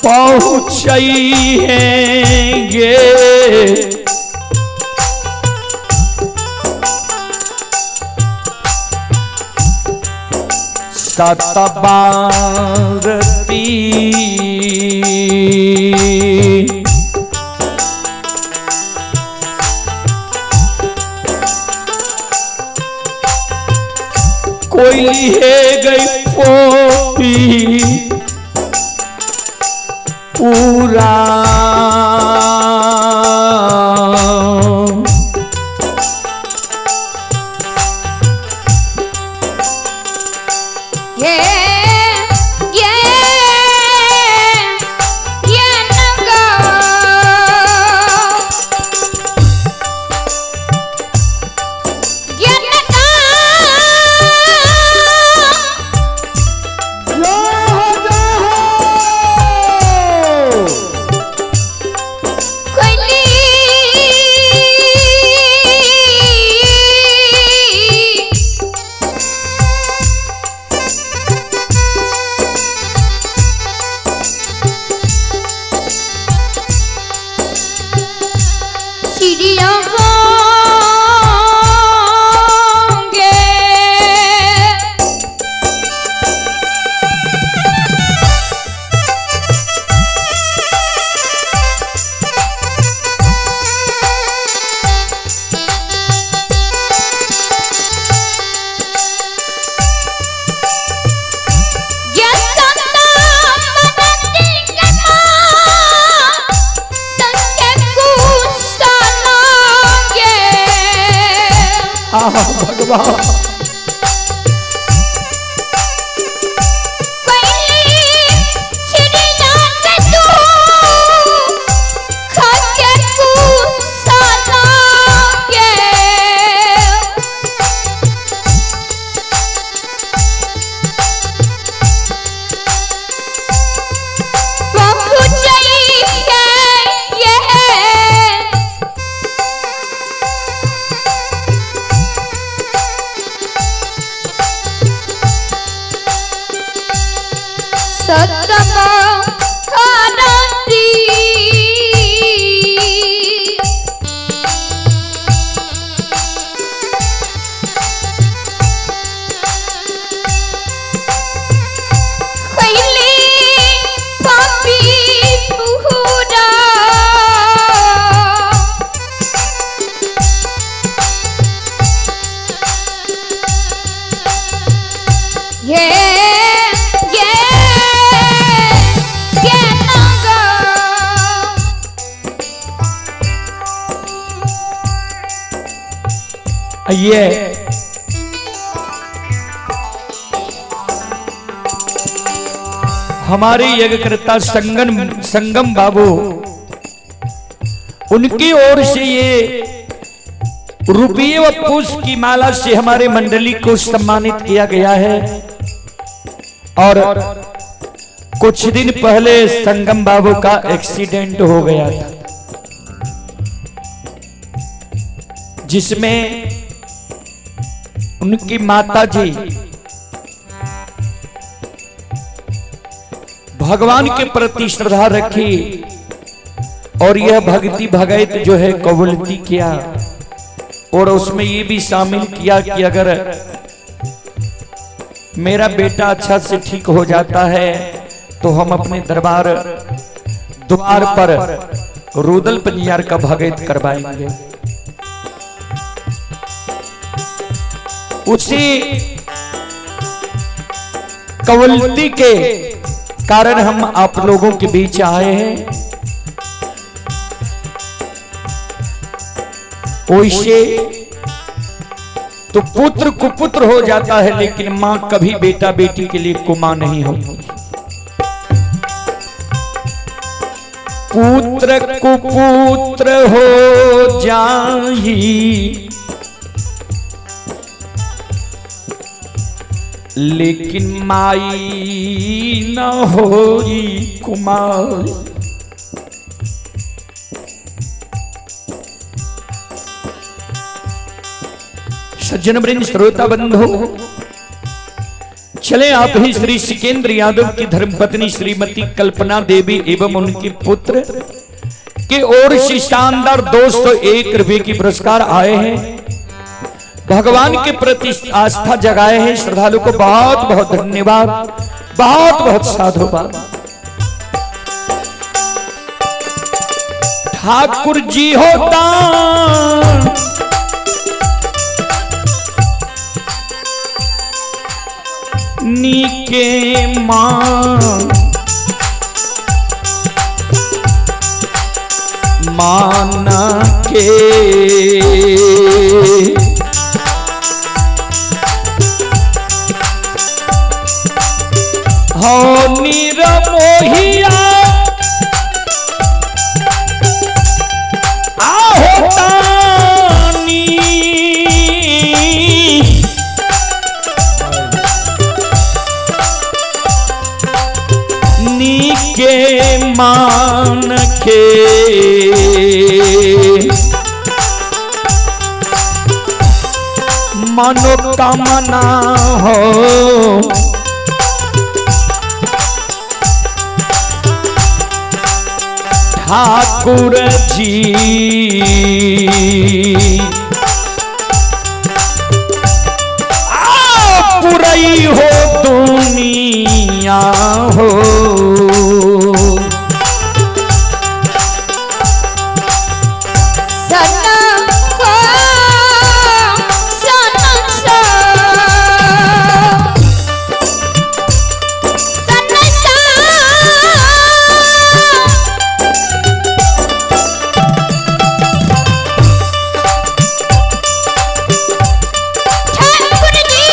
पहुंचई है गे सतबारती कोई है गई पोपी पूरा भगवान सतम करती। खैले पापी पुहुरा ये ये ये नंगा। ये हमारे यज्ञकर्ता संगम संगम बाबू, उनकी ओर से ये रुपये व पुष्प की माला से हमारे मंडली को सम्मानित किया गया है। और कुछ दिन पहले संगम बाबू का एक्सीडेंट हो गया था, जिसमें उनकी माता जी भगवान के प्रति श्रद्धा रखी और यह भक्ति भगैत जो है कबूलती किया और उसमें ये भी शामिल किया कि अगर मेरा बेटा अच्छा से ठीक हो जाता है तो हम अपने दरबार द्वार पर रुदल पंजियार का भगैत करवाएंगे। उसी कबूलती के कारण हम आप लोगों के बीच आए हैं। वैसे तो पुत्र कुपुत्र हो जाता है, लेकिन मां कभी बेटा बेटी के लिए कुमां नहीं होती। पुत्र कुपुत्र हो जाही, लेकिन माई न होई कुमार। सज्जन वृंद श्रोता बंधु, चले आप ही श्री सिकेंद्र यादव की धर्मपत्नी श्रीमती कल्पना देवी एवं उनके पुत्र के ओर से शानदार 201 रुपए की पुरस्कार आए हैं। भगवान के प्रति आस्था जगाए हैं श्रद्धालु को बहुत बहुत धन्यवाद, बहुत बहुत साधुवाद। ठाकुर जी होता नीके मां माना के हो निरमोहिया आहो तानी नीके मान के मनोकामना हो ठाकुर जी। पुरई हो दुनिया हो ठाकुर जी।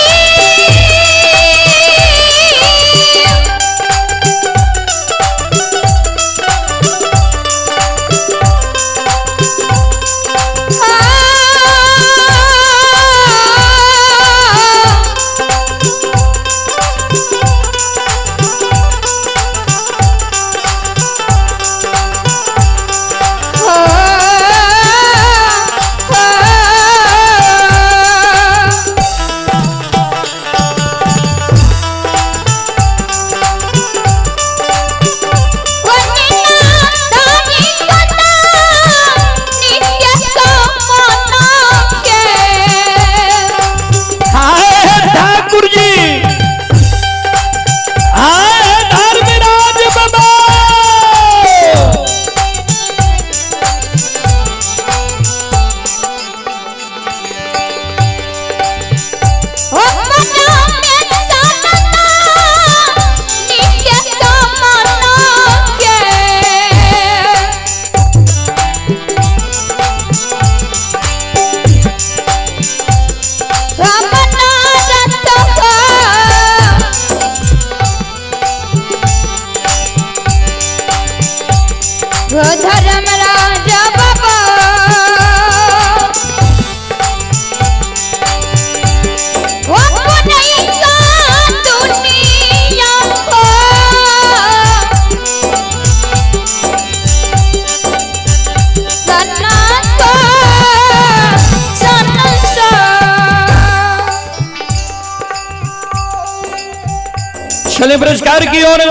चले पुरस्कार की ओर।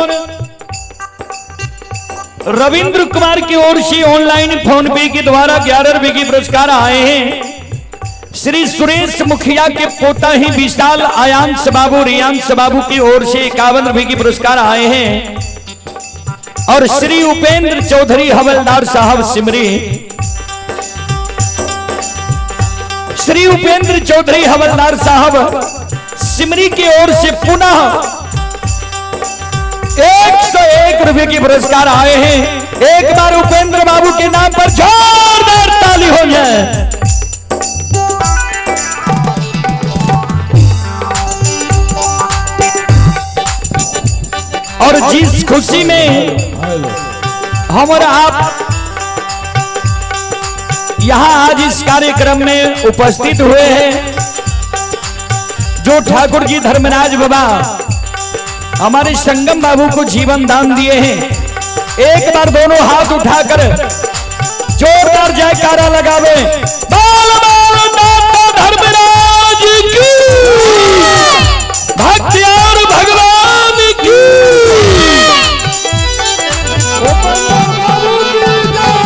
रविंद्र कुमार की ओर से ऑनलाइन फोन पे के द्वारा 11 रुपए की पुरस्कार आए हैं। श्री सुरेश मुखिया के पोता ही विशाल आयांश बाबू रियांश बाबू की ओर से 51 रुपए की पुरस्कार आए हैं। और श्री उपेंद्र चौधरी हवलदार साहब सिमरी, श्री उपेंद्र चौधरी हवलदार साहब सिमरी की ओर से पुनः 101 रुपए की पुरस्कार आए हैं। एक बार उपेंद्र बाबू के नाम पर जोरदार ताली हो जाए। और जिस खुशी में हम और आप यहां आज इस कार्यक्रम में उपस्थित हुए हैं, जो ठाकुर जी धर्मराज बाबा हमारे संगम बाबू को जीवन दान दिए हैं, एक बार दोनों हाथ उठाकर जोरदार जयकारा लगावे। बाल बाल दाता धर्मराज की, भक्ति और भगवान की। उपेंद्र बाबू की जय।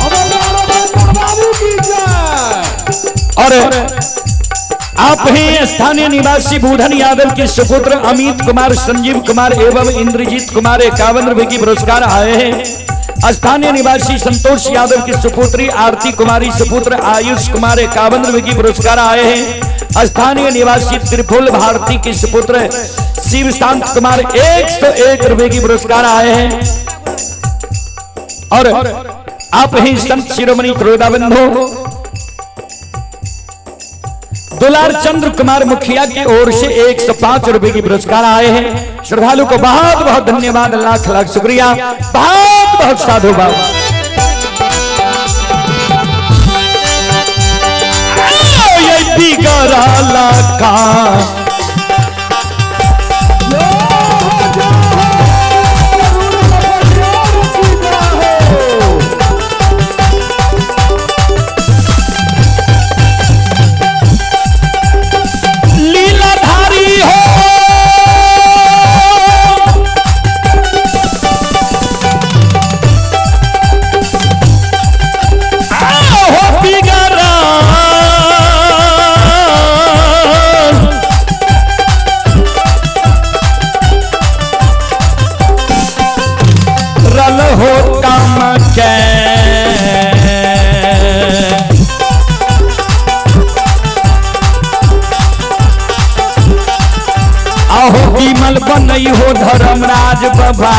हवलदार उपेंद्र बाबू की जय। और आप ही स्थानीय निवासी बुधन यादव के सुपुत्र अमित कुमार, संजीव कुमार एवं इंद्रजीत कुमार 51 रुपए की पुरस्कार आए हैं। स्थानीय निवासी संतोष यादव की सुपुत्री आरती कुमारी सुपुत्र आयुष कुमार 51 रुपए की पुरस्कार आए हैं। स्थानीय निवासी त्रिफुल भारती के सुपुत्र शिवशांत कुमार 101 रुपए की पुरस्कार आए हैं। और आप ही संत शिरोमणि क्रोधाबंधु दुलार चंद्र कुमार मुखिया की ओर से 105 रुपए की पुरस्कार आए हैं। श्रद्धालु को बहुत बहुत धन्यवाद, लाख लाख शुक्रिया, बहुत बहुत साधुवाद। ये बिगड़ाला का लीलाधारी हो, हो बिगड़ा रल हो काम के। आहो विमल बनई हो धर्मराज बाबा,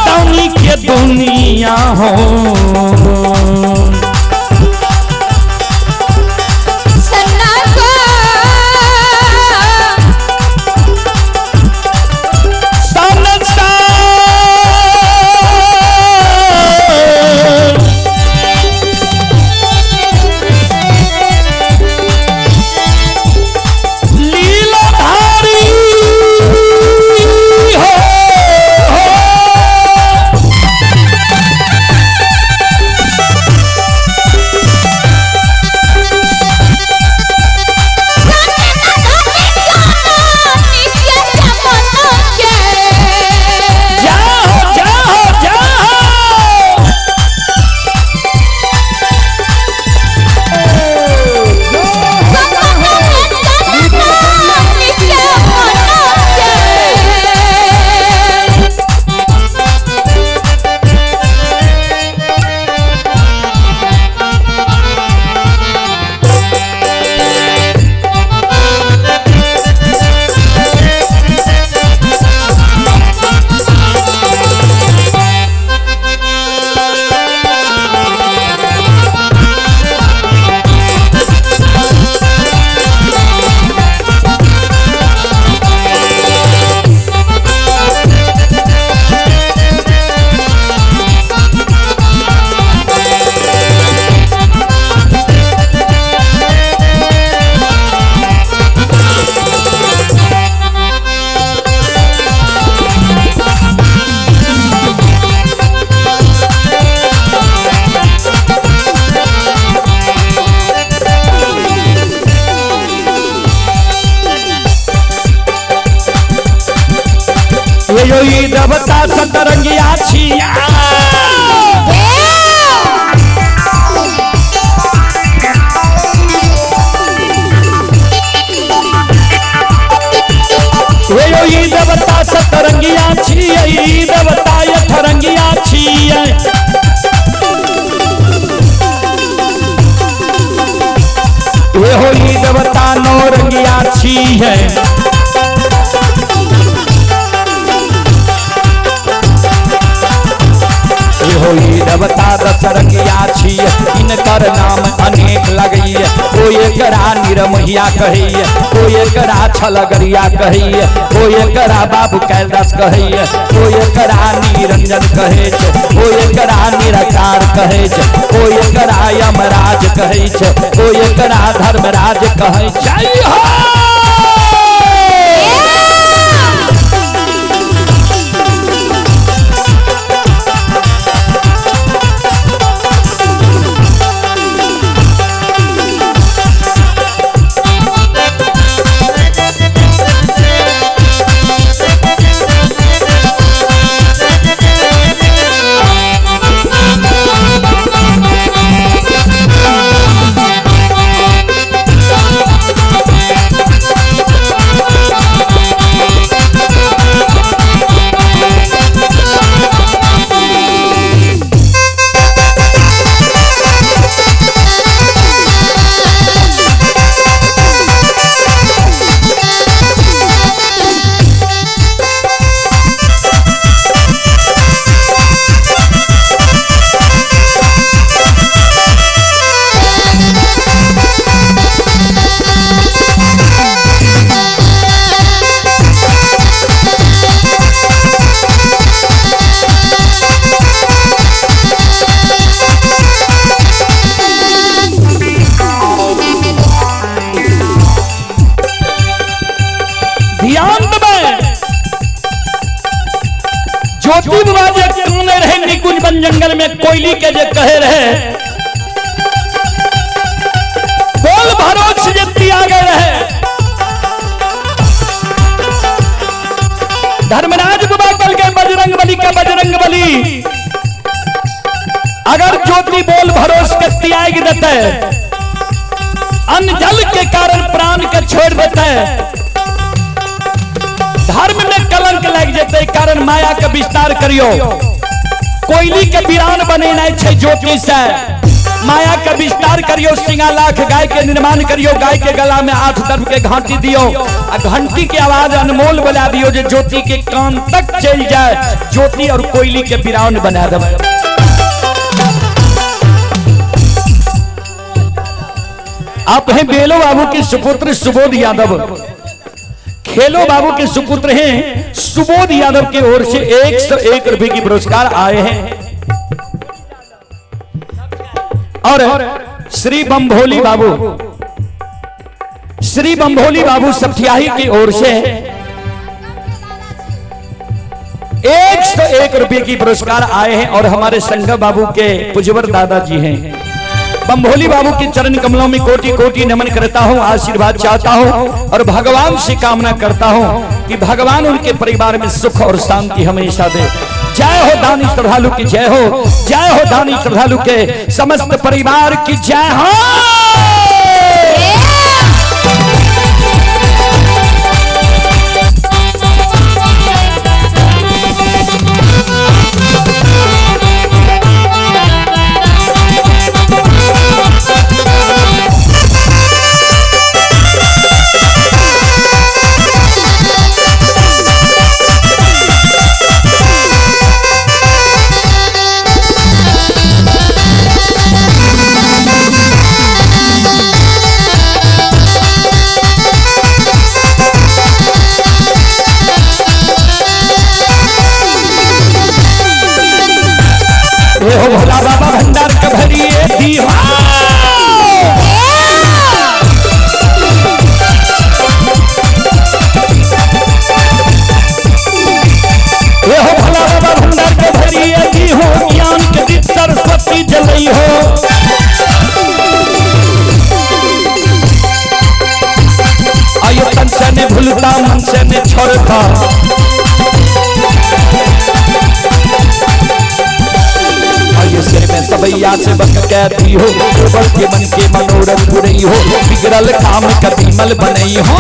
दानी के दुनिया हो। सन्ना को संसार लीलाधारी हो, हो। है। देवता दशरंगिया छी, इनकर नाम अनेक लगैए। कोई एकरा निरमहिया कहैए, कोई एकरा छलगरिया कहैए, कोई एकरा बाबू कैलदास कहैए, कोई एकरा निरंजन कहै छै, कोई एकरा निराकार कहै छै, कोई एकरा यमराज कहै छै, कोई एकरा धर्मराज कहै छै। ज्योति बाबा जे काने रहे निकुंज वन जंगल में कोयली के जे कहे रहे, बोल भरोस जे त्यागे रहे, धर्मराज बाबा कल के बजरंग बली के बजरंग बली अगर ज्योति बोल भरोस के त्याग देते, अन्न जल के कारण प्राण के छोड़ देते, धर्म में कलंक लग जेते, कारण माया के विस्तार करियो। कोयली के वीरान बनेनाइ छै ज्योति से, माया के विस्तार करियो, सिंगा लाख गाय के निर्माण करियो, गाय के गला में 8 तरफ के घंटी दियो आ घंटी के आवाज अनमोल बना दियो जे ज्योति के कान तक चल जाए, ज्योति और कोयली के वीरान बना देबै। आप हैं बेलो बाबू के सुपुत्र सुबोध यादव, खेलो बाबू के सुपुत्र हैं सुबोध यादव की ओर से 101 रुपए की पुरस्कार आए हैं। और श्री बम्भोली बाबू, श्री बम्भोली बाबू सठियाही की ओर से 101 रुपए की पुरस्कार आए हैं। और हमारे संघ बाबू के पुजवर दादाजी हैं। बम्भोली बाबू के चरण कमलों में कोटि कोटि नमन करता हूं, आशीर्वाद चाहता हूं और भगवान से कामना करता हूं कि भगवान उनके परिवार में सुख और शांति हमेशा दे। जय हो दानी श्रद्धालु की जय हो, जय हो दानी श्रद्धालु के समस्त परिवार की जय हो। हो भोला बाबा भंडार के भरिए दीवा। ये हो भोला बाबा भंडार के भरिए दी हो, ज्ञान के दीप सरस्वती जलई हो। आयो तन से ने भूलता मन से ने छोड़ता, सिर में सबैया से बक कहती हो, गोबर के मन के मनोरथ पुरई हो, बिगड़ल काम कभी मल बनई हो।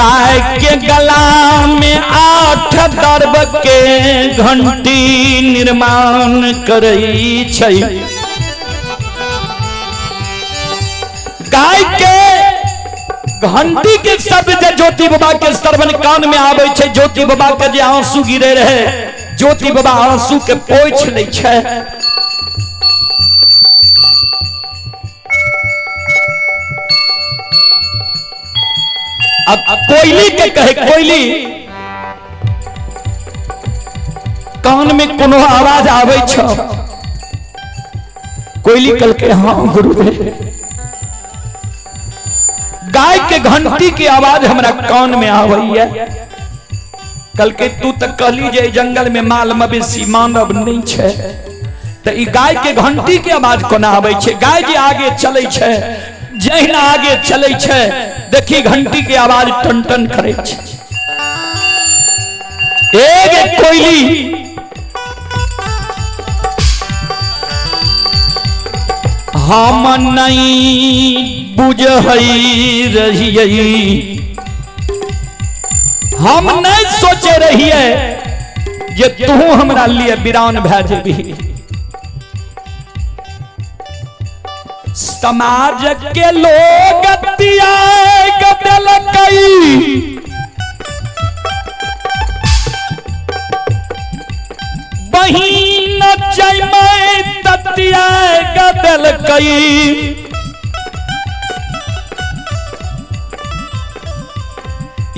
गाय के गला में 8 दर्भ के घंटी निर्माण करै छै। गाय के घंटी के शब्द जे ज्योति बाबा के श्रवण कान में आबै छै, ज्योति बाबा के जे आंसू गिरे रहे, ज्योति बाबा आंसू के पोछि लै छै। अब कोयली के कहे, कोयली कान में कोनो आवाज आबै छौ? कोयली कहलकै हाँ गुरुदेव, गाय के घंटी के आवाज हमरा कान में आबैया। कहलकै तू तऽ कहली जे जंगल में माल मवेशी मानव नहीं छै, तऽ ई गाय के घंटी के आवाज कोना आबै छै? गाय जे आगे चलै छै, जहिना आगे चलै छै, देखी घंटी के आवाज टन टन करै छै। एक कोयली हम नहीं बुझै रहियै, हम नहीं सोचे रहियै जे तू हमरा लिए वीरान भए जेबही। समाज के लोग त्याग देलकै, बहिन जैमै त्याग देलकै,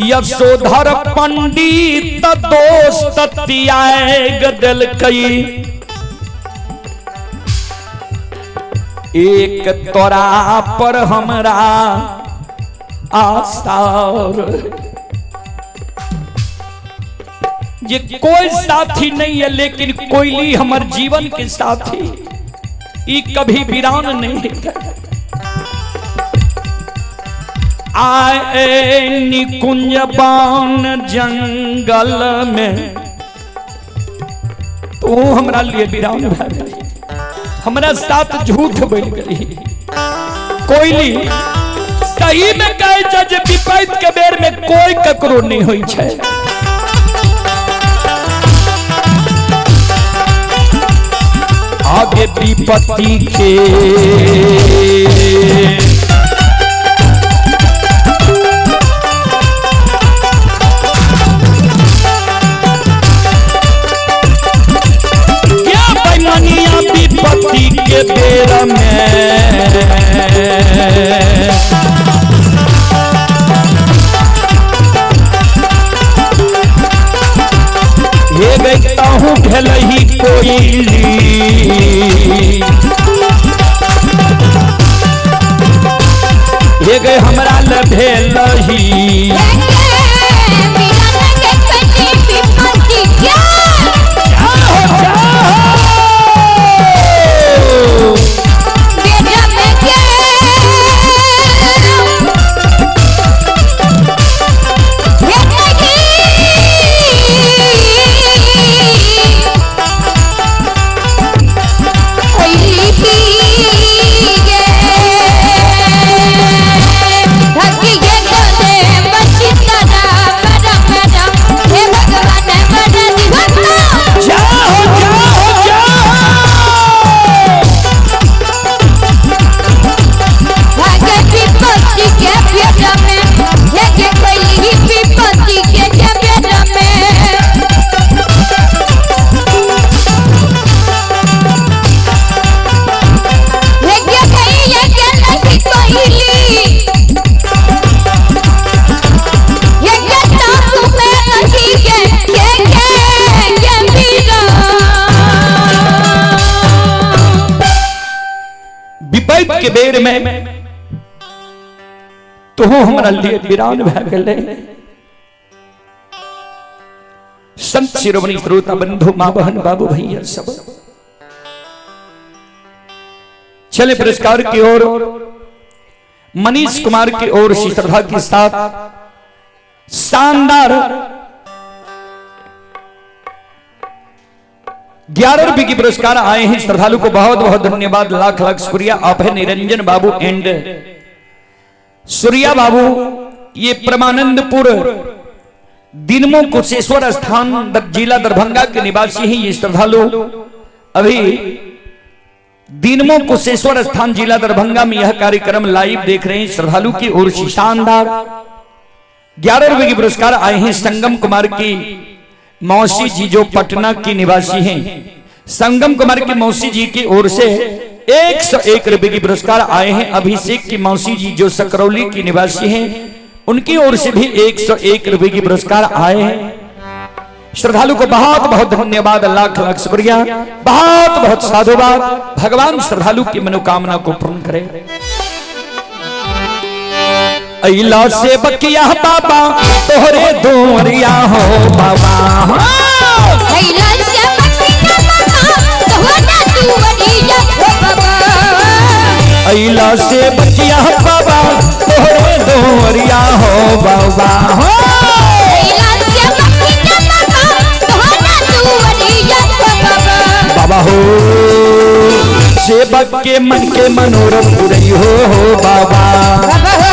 यशोधर पंडित दोस्त त्याग देलकै, एक तोरा पर हमरा आशा जे कोई साथी नहीं है, लेकिन कोयली हमर जीवन के साथी, ई कभी वीरान नहीं है। आए निकुंज बान जंगल में, तू हमरा लिए वीरान भए गेली, हमरा साथ झूठ बोल गई। कोयली सही में कहे छै जे विपैत के बेर में कोई ककरो नहीं होई छै। आगे विपत्ति के क्या बेईमानिया विपत्ति के बेर में हे गई ताहू भेलही कोयली, हे गई हमरा ल भेलही। जाओ जाओ जाओ। विपैत के बेर में तो हमरा लिए वीरान भए गेलै। संत शिरोमणि श्रोता बंधु माँ बहन बाबू भैया सब चले पुरस्कार की ओर। मनीष कुमार की ओर से श्रद्धा के साथ शानदार 11 रुपए की पुरस्कार आए हैं। श्रद्धालु को बहुत बहुत धन्यवाद, लाख लाख शुक्रिया। आप है निरंजन बाबू एंड सूर्या बाबू ये परमानंदपुर दिनमो कुशेश्वर स्थान जिला दरभंगा के निवासी हैं ये श्रद्धालु। अभी दिनमो कुशेश्वर स्थान जिला दरभंगा में यह कार्यक्रम लाइव देख रहे हैं श्रद्धालु की ओर से शानदार 11 रुपए के पुरस्कार आए हैं संगम कुमार की मौसी जी जो पटना की निवासी हैं। संगम कुमार की मौसी जी की ओर से 101 रुपए की पुरस्कार आए हैं। अभिषेक की मौसी जी जो सकरौली की निवासी हैं उनकी ओर से भी 101 रुपए की पुरस्कार आए हैं। श्रद्धालु को बहुत बहुत धन्यवाद, लाख लाख शुक्रिया, बहुत बहुत साधुवाद। भगवान श्रद्धालु की मनोकामना को पूर्ण करे। अइला से बकिया बाबा तोहरे दुआरिया हो बाबा। अइला से बकिया बाबा तोहरे दुआरिया हो बाबा। अइला से बकिया बाबा तोहरे दुआरिया हो बाबा। अइला से बकिया बाबा तोहरे दुआरिया हो बाबा। बाबा हो सेवक के मन के मनोरथ पुरई हो बाबा। बाबा हो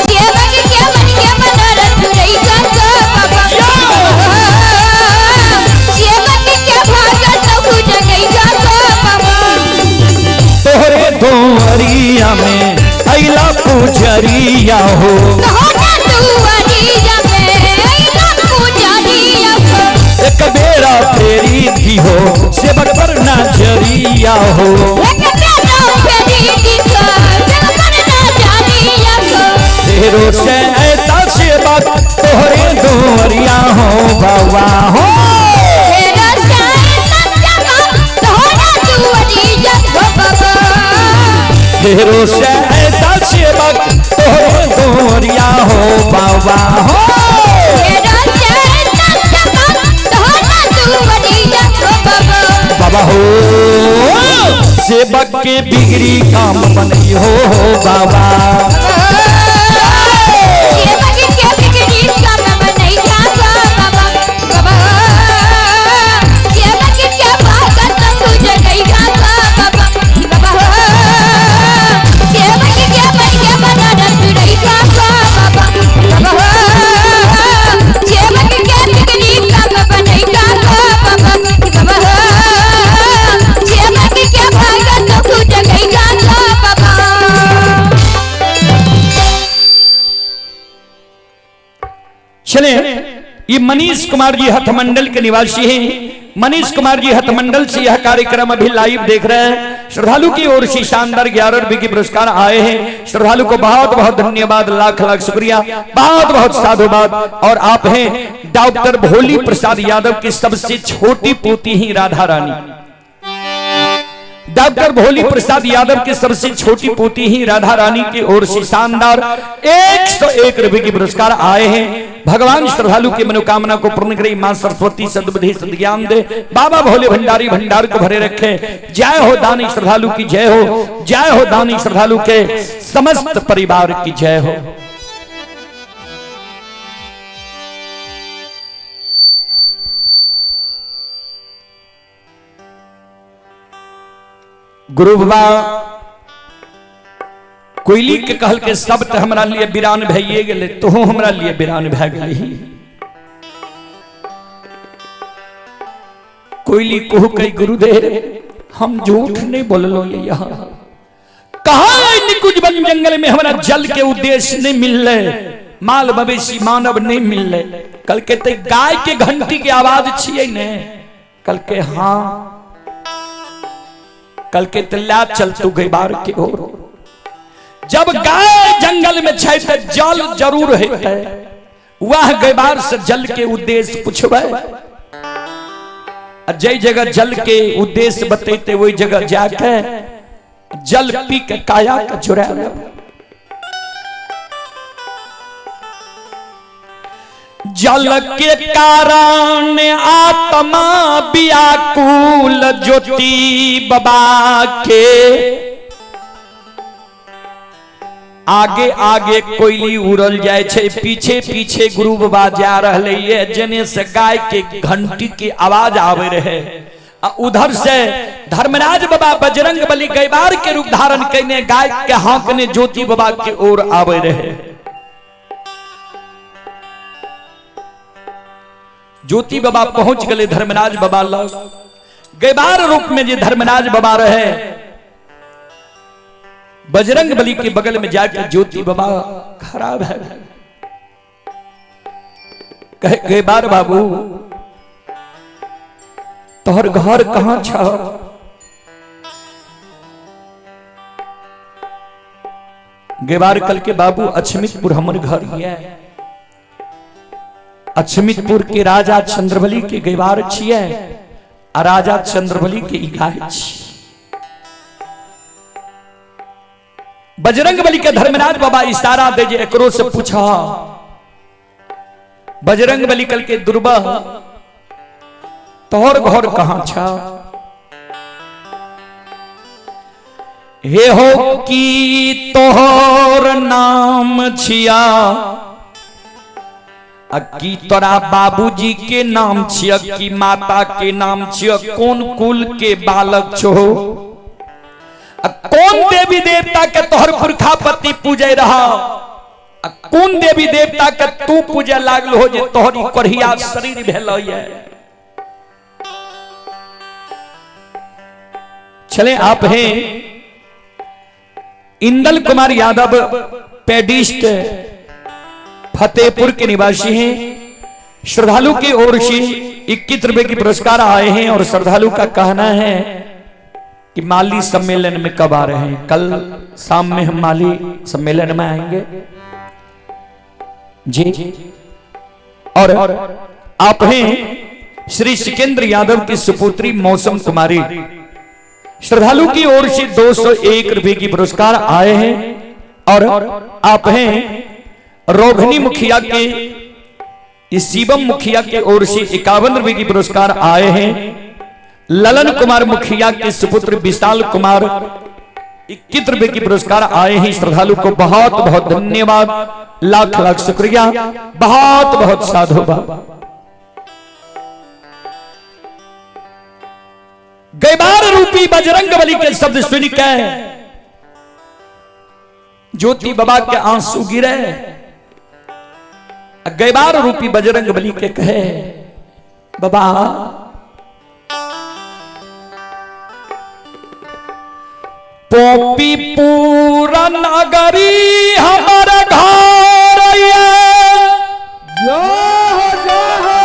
सेवक के मन के मनोरथ पुरई हो बाबा। सेवक के भागत जगई हो बाबा। तोहरे दुआरिया में अइला पुजरिया हो। तोहरे दुआरिया में अइला पुजरिया हो। एक बेरा फेरी दी हो सेवक पर नजरिया हो। एक बेरा फेरी दी हो सेवक पर नजरिया हो। तेरो से ऐसा सेवक तोहरे दुआरिया हो बाबा हो। तेरो से ऐसा सेवक तोहरे दुआरिया हो बाबा। तेरो से ऐसा सेवक तोहरे दुआरिया हो बाबा हो। तेरो से ऐसा सेवक तोहरे दुआरिया हो बाबा। बाबा हो सेवक के बिगड़ी काम बनई हो बाबा। सेवक के बिगड़ी काम बनई हो बाबा। बाबा सेवक के भागत जगई हो बाबा। बाबा सेवक के मन के मनोरथ पुरई हो बाबा। बाबा सेवक के बिगड़ी काम बनई हो बाबा। बाबा सेवक के भागत जगई हो बाबा। चले ये मनीष कुमार जी हथमंडल के निवासी हैं। मनीष कुमार जी हथमंडल से यह कार्यक्रम अभी लाइव देख रहे हैं। श्रद्धालु की ओर से शानदार 11 रुपए के पुरस्कार आए हैं। श्रद्धालु को बहुत बहुत धन्यवाद, लाख लाख शुक्रिया, बहुत बहुत साधुवाद। और आप हैं डॉक्टर भोली प्रसाद यादव की सबसे छोटी पोती ही राधा रानी। डॉक्टर भोली प्रसाद यादव की सबसे छोटी पोती ही राधा रानी की ओर से शानदार 101 रुपए के पुरस्कार आए हैं। भगवान श्रद्धालु की मनोकामना को पूर्ण करे, मां सरस्वती सद्बुद्धि सद्ज्ञान दे, बाबा भोले भंडारी भंडार को भरे रखे। जय हो दानी श्रद्धालु की जय हो, जय हो दानी श्रद्धालु के समस्त परिवार की जय हो। गुरु बाबा कोयली के कहल के शब्द हमरा लिए बिरान भइए गेलै, तोहो हमरा लिए बिरान भए गेली। कोयली कहू कई गुरुदेव हम झूठ नहीं बोललो, यहाँ कहा निकुंज वन जंगल में हमरा जल के उद्देश्य नहीं मिलले, माल मवेशी मानव नहीं मिलले। कल के ते गाय के घंटी के आवाज छियै ने, कल के हाँ, कल के तल्ला चल तू गई बार के ओर। जब गाय जंगल में छै त जल जरूर हेतै, वह गैबार से जल के उद्देश्य पूछबै, आ जै जगह जल के उद्देश्य बतेते वही जगह जाके जल पी के काया के चुरा लेबै। जल के कारण आत्मा व्याकुल ज्योति बाबा के आगे आगे कोयली उड़ल जाय छै, पीछे पीछे गुरु बाबा जा रहले ये, जने से गाय के घंटी के आवाज आवे रहे। आ उधर से धर्मराज बाबा बजरंग बली गैबार के रूप धारण कने गाय के हाँकने ज्योति बाबा के ओर आवे रहे। ज्योति बाबा पहुंच गए धर्मराज बाबा लग। गैबार रूप में जे धर्मराज बाबा रहे, बजरंग बली के बगल में जाकर ज्योति बाबा खराब है। कहे गैबार बाबू तोहर घर कहां छ? गेबार कल के बाबू अछमितपुर हमर घर ये। अछमितपुर के राजा चंद्रबली के गेबार छिए आ राजा चंद्रबली के ई गाय छी। बजरंग बली के धर्मराज बाबा इशारा दे जे एकरो से पूछ। बजरंग बली कल के दुर्बा तोहर घर कहां छ? हे हो की तोहर नाम छिया आ की तोरा बाबूजी के नाम छिया, की माता के नाम छिया, कौन कुल के बालक छो, आ कौन देवी देवता के तोहर पुरखापति पूजे रहा, आ कौन देवी देवता के तू पूजे लागल हो जे तोहरी कोढ़िया शरीर भेल ये। चले आप हैं इंदल कुमार यादव, पेडिस्ट, फतेहपुर के निवासी हैं। श्रद्धालु की ओर से 21 रुपए की पुरस्कार आए हैं और श्रद्धालु का कहना है कि माली सम्मेलन में कब आ रहे हैं? कल शाम में हम माली सम्मेलन में आएंगे जी। और आप हैं श्री सिकेंद्र यादव की सुपुत्री मौसम कुमारी, श्रद्धालु की ओर से 201 रुपए की पुरस्कार आए हैं। और आप हैं रोघनी मुखिया के शिवम मुखिया के ओर से 51 रुपए की पुरस्कार आए हैं। ललन कुमार मुखिया के सुपुत्र विशाल कुमार 21 रुपए की पुरस्कार आए हैं। श्रद्धालु को बहुत बहुत धन्यवाद, लाख लाख शुक्रिया, बहुत बहुत साधुवाद। गैबार रूपी बजरंग बली के शब्द सुन के ज्योति बाबा के आंसू गिरे। गैबार रूपी बजरंग बली के कहे बाबा पोपी पूरा नगरी हमारा घर ये। जय हो जय हो।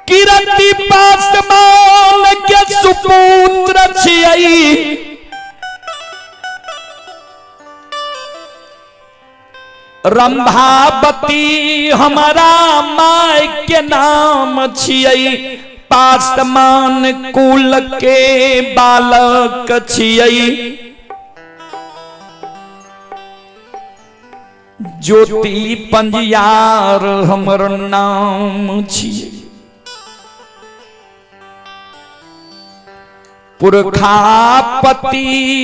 किरती पासमान के सुपुत्र छियै, रंभावती हमारा my के नाम छियै, पासमान कुल के बालक छियै, ज्योति पंजियार हमर नाम छियै, पुरखापति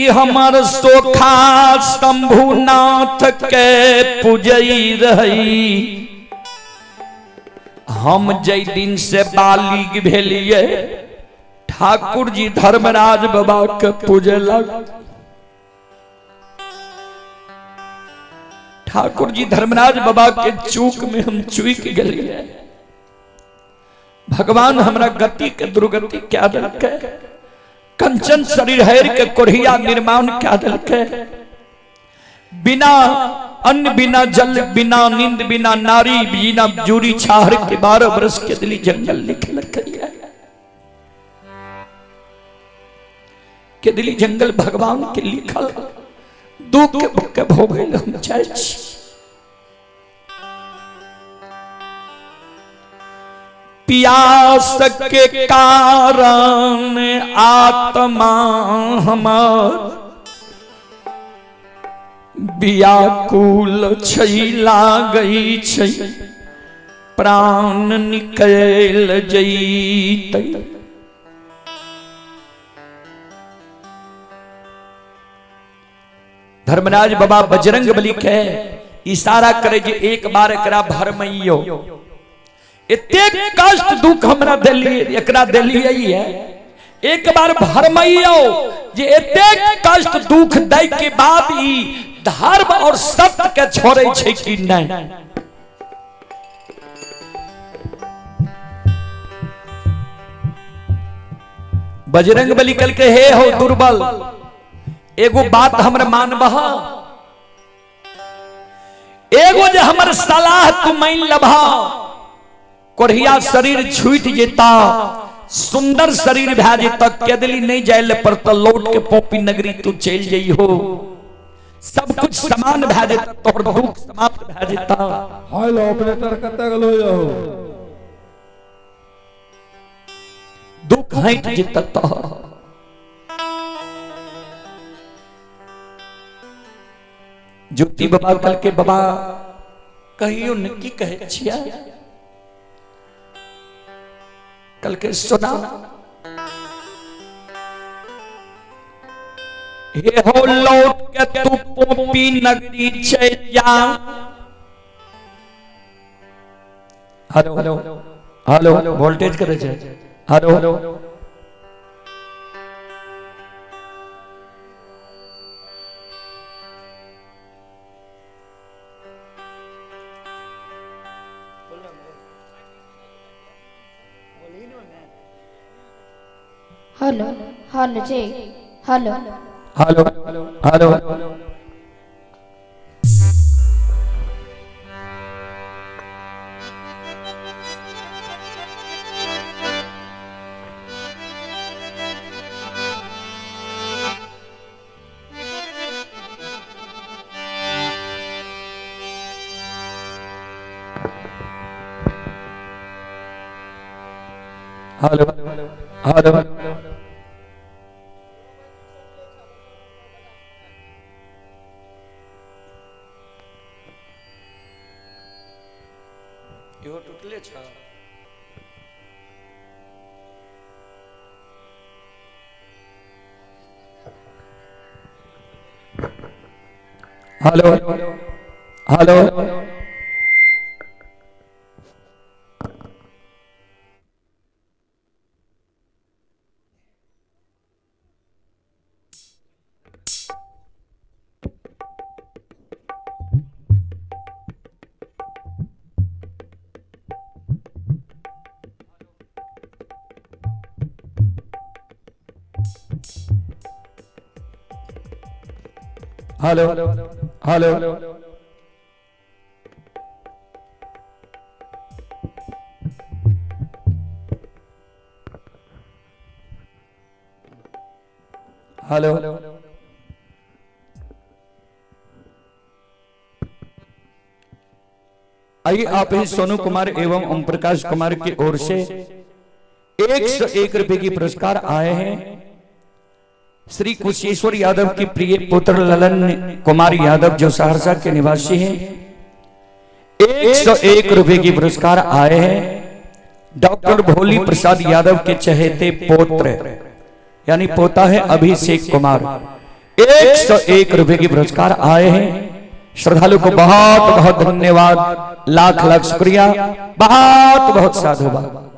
हमर सोखा शंभुनाथ के पूजई रही। हम जै दिन से बालिग भेलिए ठाकुर जी धर्मराज बाबा के पूजे लग। ठाकुर जी धर्मराज बाबा के चूक में हम चूक गेलिए। भगवान हमरा गति के दुर्गति क्या दिलके, कंचन शरीर हैर के कोढ़िया निर्माण क्या दिलके, बिना अन्न बिना जल बिना नींद बिना नारी बिना जूरी छाहर के 12 वर्ष के दिली जंगल लिख लखिया के दिली जंगल भगवान के लिखल दुख के भोगे हम जाइ छी। प्यास के कारण आत्मा हमार व्याकुल छै लागै छै, प्राण निकल जैतै। धर्मराज बाबा बजरंग बली के इशारा करे जे एक बार एकरा भरमैयो, एतेक कष्ट दुख हमरा देलिए एकरा देलिए है, एक बार भरमैयो जे एतेक कष्ट दुख दै के बाद ई धर्म और सत्य के छोड़े छै कि नहीं। बजरंग बली कल के हे हो दुर्बल, एगो बात हमर मानबह, एगो जे हमर सलाह तू मान लबह, कोढ़िया शरीर छूट जेता, सुंदर शरीर भए जेता, केदली नहीं जाय ले पड़ता, लौट के पोपी नगरी तू चल जइहो, सब कुछ समान भए जेता, तोहर दुख समाप्त भए जेता। हेलो ऑपरेटर कतऽ गेलो यौ? दुख हटि जेता तोहर। ज्योति बाबा कल के बाबा कहियो न की कहे छिया, कल के सुना हे हो लौट के तू पोपी नगरी चल जा। हेलो हेलो हेलो वोल्टेज करे छे। हेलो हेलो हेलो जी hello hello hello hello hello इहो टूटले छ। Hello hello hello hello hello आइए आप ही सोनू कुमार एवं ओम प्रकाश कुमार की ओर से 101 रुपए की पुरस्कार आए हैं। श्री कुशेश्वर यादव के प्रिय पुत्र ललन कुमार यादव जो सहरसा के निवासी हैं, 101 रुपए की पुरस्कार आए हैं। डॉक्टर भोली प्रसाद यादव के चहेते पोत्र यानी पोता है अभिषेक कुमार, 101 रुपए की पुरस्कार आए हैं। श्रद्धालु को बहुत बहुत धन्यवाद, लाख लाख शुक्रिया, बहुत बहुत साधुवाद।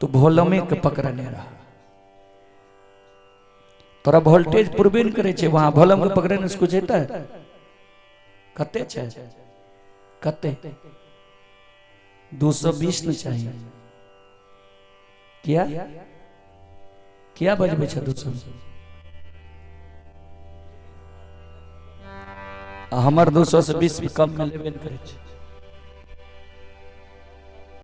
तो भोलमे के पकड़ने रहा, तोरा वोल्टेज पूर्वे न करे छे, वहां भोलम के पकड़ने से कुछ हेतै? कते छे? कते? 220 न चाहिए। किया किया बजबे छे 200? हमर 200 से 20 भी कम में लेबे न करे छे।